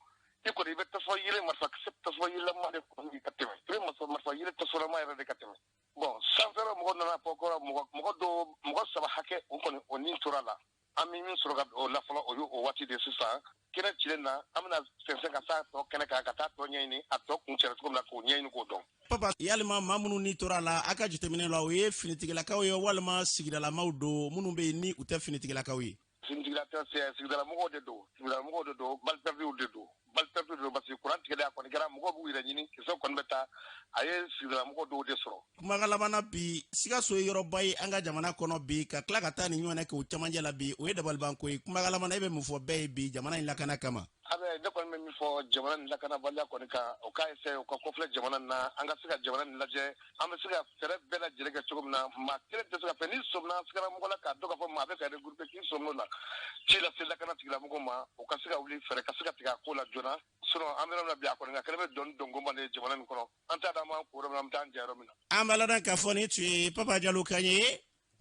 I kɔni, i bɛ tasuma yelen, marifa kisɛ tasuma yelenma de kɔni ka tɛmɛ, i bɛ marifa yelen tasunama yɛrɛ de ka tɛmɛ. Bon, sanfɛ mɔgɔ nana fɔ kɔrɔ, mɔgɔ dɔw, mɔgɔ saba hakɛ, o kɔni o ni tora la. An bɛ min sɔrɔ ka o la fɔlɔ, o ye o waati de. Sisan kɛnɛ cilen na, an bɛna sɛnsɛn ka taa tɔ kɛnɛ kan, ka taa tɔ ɲɛɲini, a tɔ kun cɛra cogo min na, k'o ɲɛɲini, k'o dɔn. Papa, yalima maa minnu ni tora a la, a ka jateminɛ la, o ye finitigilakaw ye walima sigidalamaw don minnu bɛ yen ni u tɛ finitigilakaw ye? Finitigila tɛ, sigidalamɔgɔw de don, sigidalamɔgɔw de don, balles perdues de don, balles perdues de don, parce que kuran tigɛlen, a kɔni kɛra mɔgɔw b'u yɛrɛ ɲini, kisɛ kɔni bɛ taa, a ye sigidalamɔgɔ dɔw de sɔrɔ. Kumakan laban na, bi Sikaso ye yɔrɔba ye an ka jamana kɔnɔ bi, ka tila ka taa nin ɲɔgɔnna kɛ o camancɛ la bi, o ye dabalibanko ye. Kumakan laban na, e bɛ mun fɔ bɛɛ ye bi jamana in lakana kama? A bɛ ne kɔni bɛ min fɔ jamana nin lakanabaliya kɔni kan, o k'a essayer u ka kɔfilɛ jamana na, an ka se ka jamana nin lajɛ, an bɛ se ka fɛɛrɛ bɛɛ lajɛlen kɛ cogo min na. Maa kelen tɛ se ka fɛn. N'i sɔmina sigara mɔgɔ la k'a dɔn k'a fɔ maa bɛ ka regrouper, k'i sɔmin'o la, ci lase lakana tigilamɔgɔw ma, u ka se ka wuli, fɛɛrɛ ka se ka tigɛ a ko la joona. Sinon an bɛ yɔrɔ min na bi, a kɔni ka kɛnɛ bɛ dɔn dɔnkoba de ye jamana nin kɔnɔ. An t'a dɔn an b'an ko yɔrɔ min na, an bɛ taa an ja yɔrɔ min na. An b'a ladan k'a fɔ nin tun ye Papa Jalo kan ye.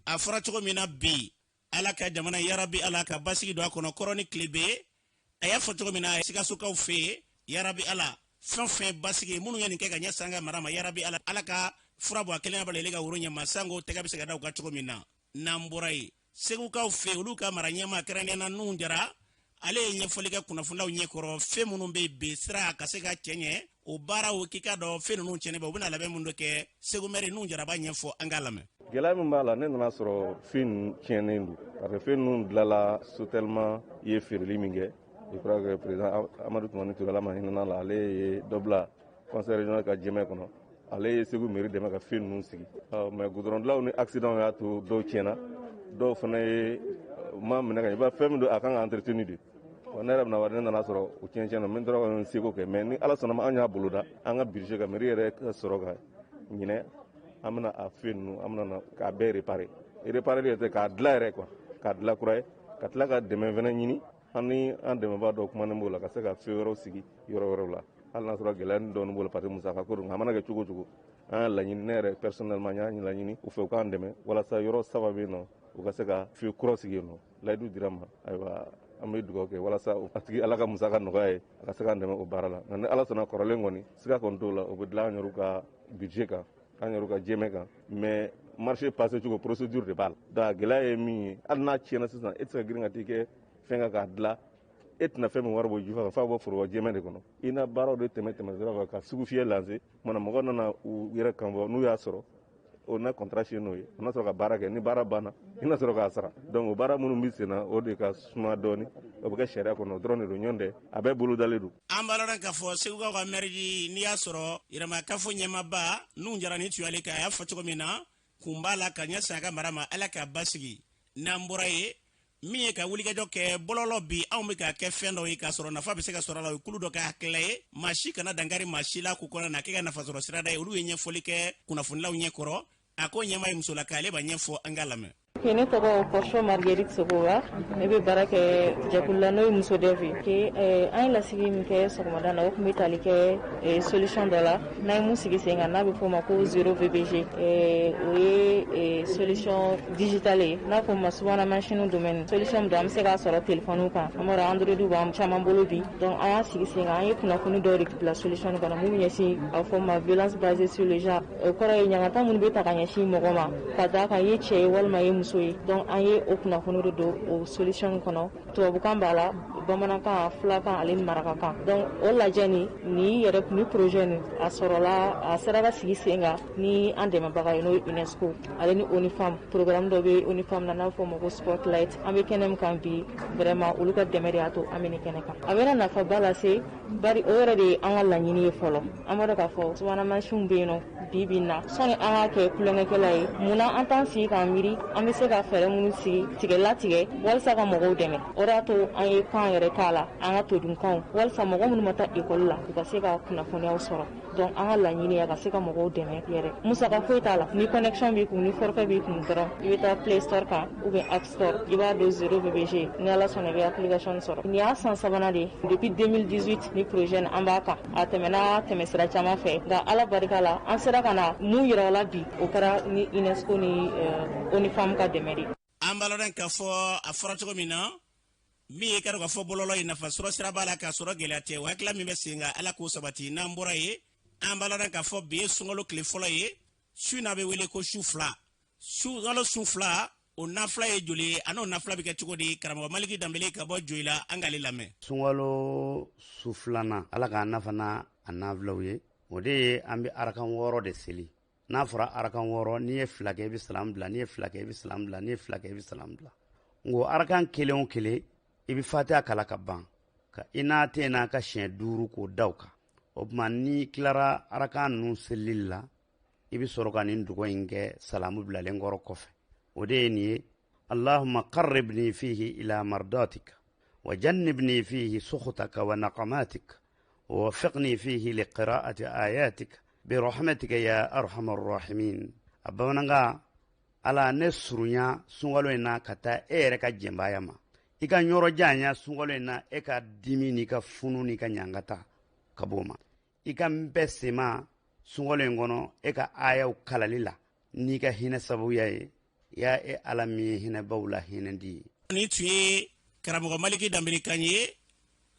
A fɔra cogo min na bi, Ala ka jamana, yarabi Ala ka basigi don a kɔnɔ kɔrɔ ni tilebe. A y'a fɔ cogo min na Sikasokaw fɛ yen, yarabi Ala, fɛn fɛn basigi minnu ye nin kɛ ka ɲɛ san ka mara ma, yarabi Ala, Ala ka fura bɔ a kelen b'a ka woro ɲɛma sanko tɛgɛ bɛ se ka da u ka cogo min na. N'an bɔra yen, Segukaw fɛ, olu ka mara ɲɛma kɛrɛnkɛrɛnnenya na Nuhu Jara, ale ye ɲɛfɔli kɛ kunnafonilaw ɲɛkɔrɔ fɛn minnu bɛ yen bi sira ka se ka cɛ ɲɛ o baaraw k'i ka dɔn fɛn ninnu tiɲɛnen bɛ, u bɛna labɛn minnu kɛ. Segu mɛri Nuhu Jara b'a ɲɛfɔ, an k'a lamɛn. Gɛlɛya min b'a la, ne nana sɔrɔ fɛn ninnu tiɲɛnen don, parce que fɛn ninnu dilanla, Sotelma ye feereli min kɛ. Je crois que président Amadu Tumani Ture, Ala ma hinɛ la, ale ye dɔ bila conseil régional ka jɛmɛ kɔnɔ, ale ye Segu mairie dɛmɛ ka fɛn ninnu sigi. Mais goudron dilanw ni accident y'a to dɔw tiɲɛna, dɔw fana ye ma minɛ ka ɲɛ. I b'a fɛn min don, a kan ka entretenu de. Ne yɛrɛ bɛna wari, ne nana sɔrɔ o tiɲɛ tiɲɛ na, n tora ka n seko kɛ. Mais ni Ala sɔnna ma, an y'a boloda an ka budget kan, mairie yɛrɛ ka sɔrɔ ka ɲinɛ, an bɛna a fɛn ninnu, an bɛna na k'a bɛɛ réparer. Réparer yɛrɛ tɛ, k'a dilan yɛrɛ quoi, k'a dilan kura ye, ka tila ka dɛmɛ fɛnɛ ɲini. An ni an dɛmɛbaa dɔw kumanen b'o la, ka se ka fɛn wɛrɛw sigi yɔrɔ wɛrɛw la, hali n'a sɔrɔ gɛlɛya ni dɔɔni b'o la, parce que musaka ko don. A mana kɛ cogo o cogo, an y'a laɲini, ne yɛrɛ personnellement n y'a laɲini u fɛ, u k'an dɛmɛ walasa yɔrɔ saba bɛ yen nɔ, u ka se ka feu kura sigi yen nɔ. Layidu dira ma. Ayiwa, an bɛ dugawu kɛ walasa a tigi, Ala ka musaka nɔgɔya ye, a ka se k'an dɛmɛ o baara la. Nka ni Ala sɔnna, kɔrɔlen kɔni, siga kɔni t'o la, o bɛ dilan an yɛrɛw ka budget kan, an yɛrɛw ka jɛmɛ kan. Mais marché passé cogo, procédure de b'a la. Donc a gɛlɛya ye min ye, hali n'a tiɲɛna sisan, e tɛ se ka girin ka t'i kɛ fɛn kan k'a dilan. E tɛna fɛn min wari bɔ jufa kan, f'a bɔ foroba jɛmɛ de kɔnɔ. I na baaraw de tɛmɛ tɛmɛ sira kan ka sugu fiyɛ lancer kumana, mɔgɔ nana u yɛrɛ kan bɔ, n'u y'a sɔrɔ o na contrat signé n'o ye, o na sɔrɔ ka baara kɛ. Ni baara banna, i na sɔrɔ k'a sara. Donc o baara minnu bɛ sen na, o de ka suma dɔɔni, o bɛ kɛ sariya kɔnɔ, o dɔrɔn de don. Ɲɔn tɛ, a bɛɛ bolodalen don. An b'a lɔn k'a fɔ Segukaw ka mɛri, n'i y'a sɔrɔ yɛrɛmakafo ɲɛmaaba Nuhu Jara ni tuyale kan, a y'a fɔ cogo min na, kun b'a la ka ɲɛsin a ka mara ma, Ala k'a basigi. N'an bɔra yen, min ye ka wulikajɔ kɛ bɔlɔlɔ bi, anw bɛ ka kɛ fɛn dɔ ye k'a sɔrɔ nafa bɛ se ka sɔrɔ a la, o ye kulu dɔ ka hakilila ye. Maa si kana dankari maa si la k'u kɔnɔ na k'e ka nafasɔrɔ sirada ye. Olu ye ɲɛfɔli kɛ kunnafonilaw ɲɛkɔrɔ. A ko ɲɛmaa ye musolaka, ale b'a ɲɛfɔ, an k'a lamɛn. Ne tɔgɔ Kɔsɔ Marguerite Sogoba. Ne bɛ baara kɛ jɛkulu la, n'o ye Muso Dev ye. An ye lasigi min kɛ sɔgɔmada na, o tun bɛ tali kɛ solution dɔ la n'an ye mun sigi sen kan, n'a bɛ f'o ma ko zéro VBG. O ye solution digitale ye, n'a fɔ ma subahana machine domaine. Solution min don, an bɛ se k'a sɔrɔ téléphone kan, an b'a dɔn Android b'an caman bolo bi. Donc an y'a sigi sen kan, an ye kunnafoni dɔw de bila solution kɔnɔ mun bɛ ɲɛsin a bɛ fɔ ma violence basée sur le genre. O kɔrɔ ye ɲangata minnu bɛ ta ka ɲɛsin mɔgɔ ma ka d'a kan i ye cɛ ye walima i ye muso ye. Donc an ye o kunnafoni de don o solution kɔnɔ. Tubabukan b'a la, Bamanankan, fulakan ale ni marakakan. Donc o lajɛ nin ni yɛrɛ ni projet nin a sɔrɔla, a sera ka sigi sen kan ni an dɛmɛbaga ye, n'o ye UNESCO ale ni ONU Femmes. Programme dɔ bɛ ONU Femmes na n'a bɛ fɔ o ma ko Spotlight. An bɛ kɛnɛ min kan bi, vraiment olu ka dɛmɛ de y'a to an bɛ nin kɛnɛ kan. A bɛna nafaba lase, bari o yɛrɛ de ye an ka laɲini ye fɔlɔ. An b'a dɔn k'a fɔ subahana mansinw bɛ yen nɔ bi bi in na. Sɔnni an k'a kɛ tulonkɛkɛla ye, munna an t'an sigi k'an miiri an bɛ se ka fɛɛrɛ minnu sigi tigɛ latigɛ walasa ka mɔgɔw dɛmɛ? O de y'a to an ye kan yɛrɛ k'a la, an ka todunkanw, walasa mɔgɔ minnu ma taa ekɔli la, u ka se ka kunnafoniyaw sɔrɔ. Donc an ka laɲini ye ka se ka mɔgɔw dɛmɛ yɛrɛ. Musaka foyi t'a la. Ni connexion b'i kun, ni forfait b'i kun dɔrɔn, i bɛ taa Play Store kan ou bien App Store, i b'a don 0 bbg, ni Ala sɔnna i bɛ application sɔrɔ. Nin y'a san sabanan de ye, depuis 2018 ni projet nin an b'a kan. A tɛmɛna tɛmɛsira caman fɛ, nka Ala barika la, an sera ka na mun yira o la bi, o kɛra ni UNESCO ni ONU Femmes ka dɛmɛ de. An b'a lɔn k'a fɔ a fɔra cogo min na, min ye ka dɔn k'a fɔ bɔlɔlɔ ye, nafa sɔrɔ sira b'a la k'a sɔrɔ gɛlɛya tɛ. O hakilila min bɛ sen kan, Ala k'o sabati. N'an bɔra yen, an b'a lɔn k'a fɔ bi ye sunkalo tile fɔlɔ ye. Su n'a bɛ wele ko su fila, sunkalo su fila, o nafila ye joli ye? A n'o nafila bɛ kɛ cogo di? Karamɔgɔ Maliki Danbele ka bɔ Joyila, an k'ale lamɛn. Sunkalo su filanan, Ala k'an nafa n'a a nafilaw ye, o de ye an bɛ arakan 6 de seli. N'a fɔra arakan 6, n'i ye fila kɛ i bɛ salam bila, n'i ye fila kɛ i bɛ salam bila, n'i ye fila kɛ i bɛ salam bila. Nko arakan kelen o kelen, i bɛ fatiha kalan ka ban ka ina atena ka siɲɛ 5 k'o da o kan. O tuma n'i tilara arakan ninnu selili la, i bɛ sɔrɔ ka nin dugawu in kɛ salamu bilalen kɔrɔ kɔfɛ. O de ye nin ye: Allahumma qarribni fihi ila mardatika wa jannibni fihi sukhutaka wa naqamatika wa waffiqni fihi liqira'ati ayatika bi rahmatika ya arhamar rahimin. A bamanankan: Ala, ne surunya sunkalo in na ka taa e yɛrɛ ka jɛnbaya ma, i ka yɔrɔ janya sunkalo in na e ka dimi n'i ka funu n'i ka ɲangata ka bɔ o ma, i ka n bɛɛ sema sunkalo in kɔnɔ e ka ayaw kalali la n'i ka hinɛ sababuya ye, ya e Ala min ye hinɛbaw la hinɛ di ye. Nin tun ye karamɔgɔ Maliki Danbele kan ye.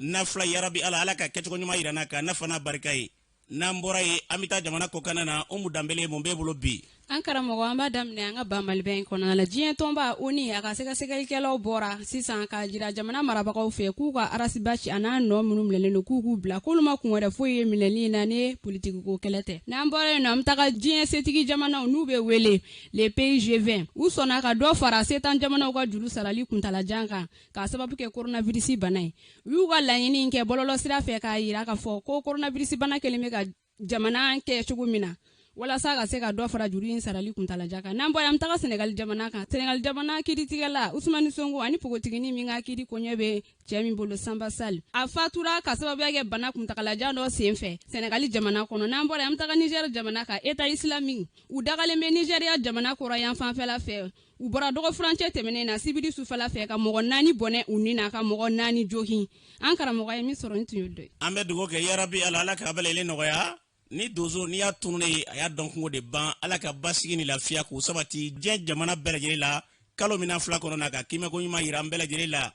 Nafila, yarabi Ala, Ala ka kɛcogo ɲuman yira n'a ka nafa n'a barika ye. N'an bɔra yen, an bɛ taa jamana kɔkanna na. Umu Danbele, mun b'e bolo bi? An karamɔgɔ, an b'a daminɛ an ka ba Maliba in kɔnɔna la. Diɲɛ tɔnba ONU, a ka sɛgɛsɛgɛlikɛlaw bɔra sisan k'a jira jamana marabagaw fɛ k'u ka Ras Bath a n'a nɔ minnu minɛlen don, k'u k'u bila, k'olu ma kun wɛrɛ foyi ye minɛli in na ni politikiko kɛlɛ tɛ. N'an bɔra yen nɔ, an bɛ taga diɲɛ setigi jamanaw n'u bɛ wele les pays G20. U sɔnna ka dɔ fara setan jamanaw ka juru sarali kuntalajan kan k'a sababu kɛ coronavirus bana ye. U y'u ka laɲini kɛ bɔlɔlɔ sira fɛ k'a jira k'a fɔ ko coronavirus bana kɛlen bɛ ka jamana kɛ cogo min na, walasa ka se ka dɔ fara juru in sarali kuntalajan kan. N'an bɔra, an bɛ taga Senegali jamana kan. Senegali jamana kiiritigɛla Usumani Sonko ani npogotiginin min ka kiiri koɲɛ bɛ cɛ min bolo, Sanba Sall, a fatura ka sababuya kɛ bana kuntagalajan dɔ sen fɛ Senegali jamana kɔnɔ. N'an bɔra, an bɛ taga Niger jamana kan. État islamique, u dagalen bɛ Nigeria jamana kɔrɔ yan fanfɛla fɛ. U bɔra dɔgɔfurancɛ tɛmɛnen na sibiri sufɛla fɛ ka mɔgɔ 4 bɔnɛ u ni na, ka mɔgɔ 4 jogin. An karamɔgɔ ye min sɔrɔ, ni tun y'o dɔ ye. An bɛ dugawu kɛ, yarabi Ala, Ala k'a bɛɛ lajɛlen nɔgɔya. Ni donso n'i y'a tununnen ye, a y'a dɔn kungo de ban. Ala ka basigi ni lafiya k'u sabati diɲɛ jamana bɛɛ lajɛlen la kalo min fila kɔnɔ na, ka kiimɛko ɲuman yira an bɛɛ lajɛlen la.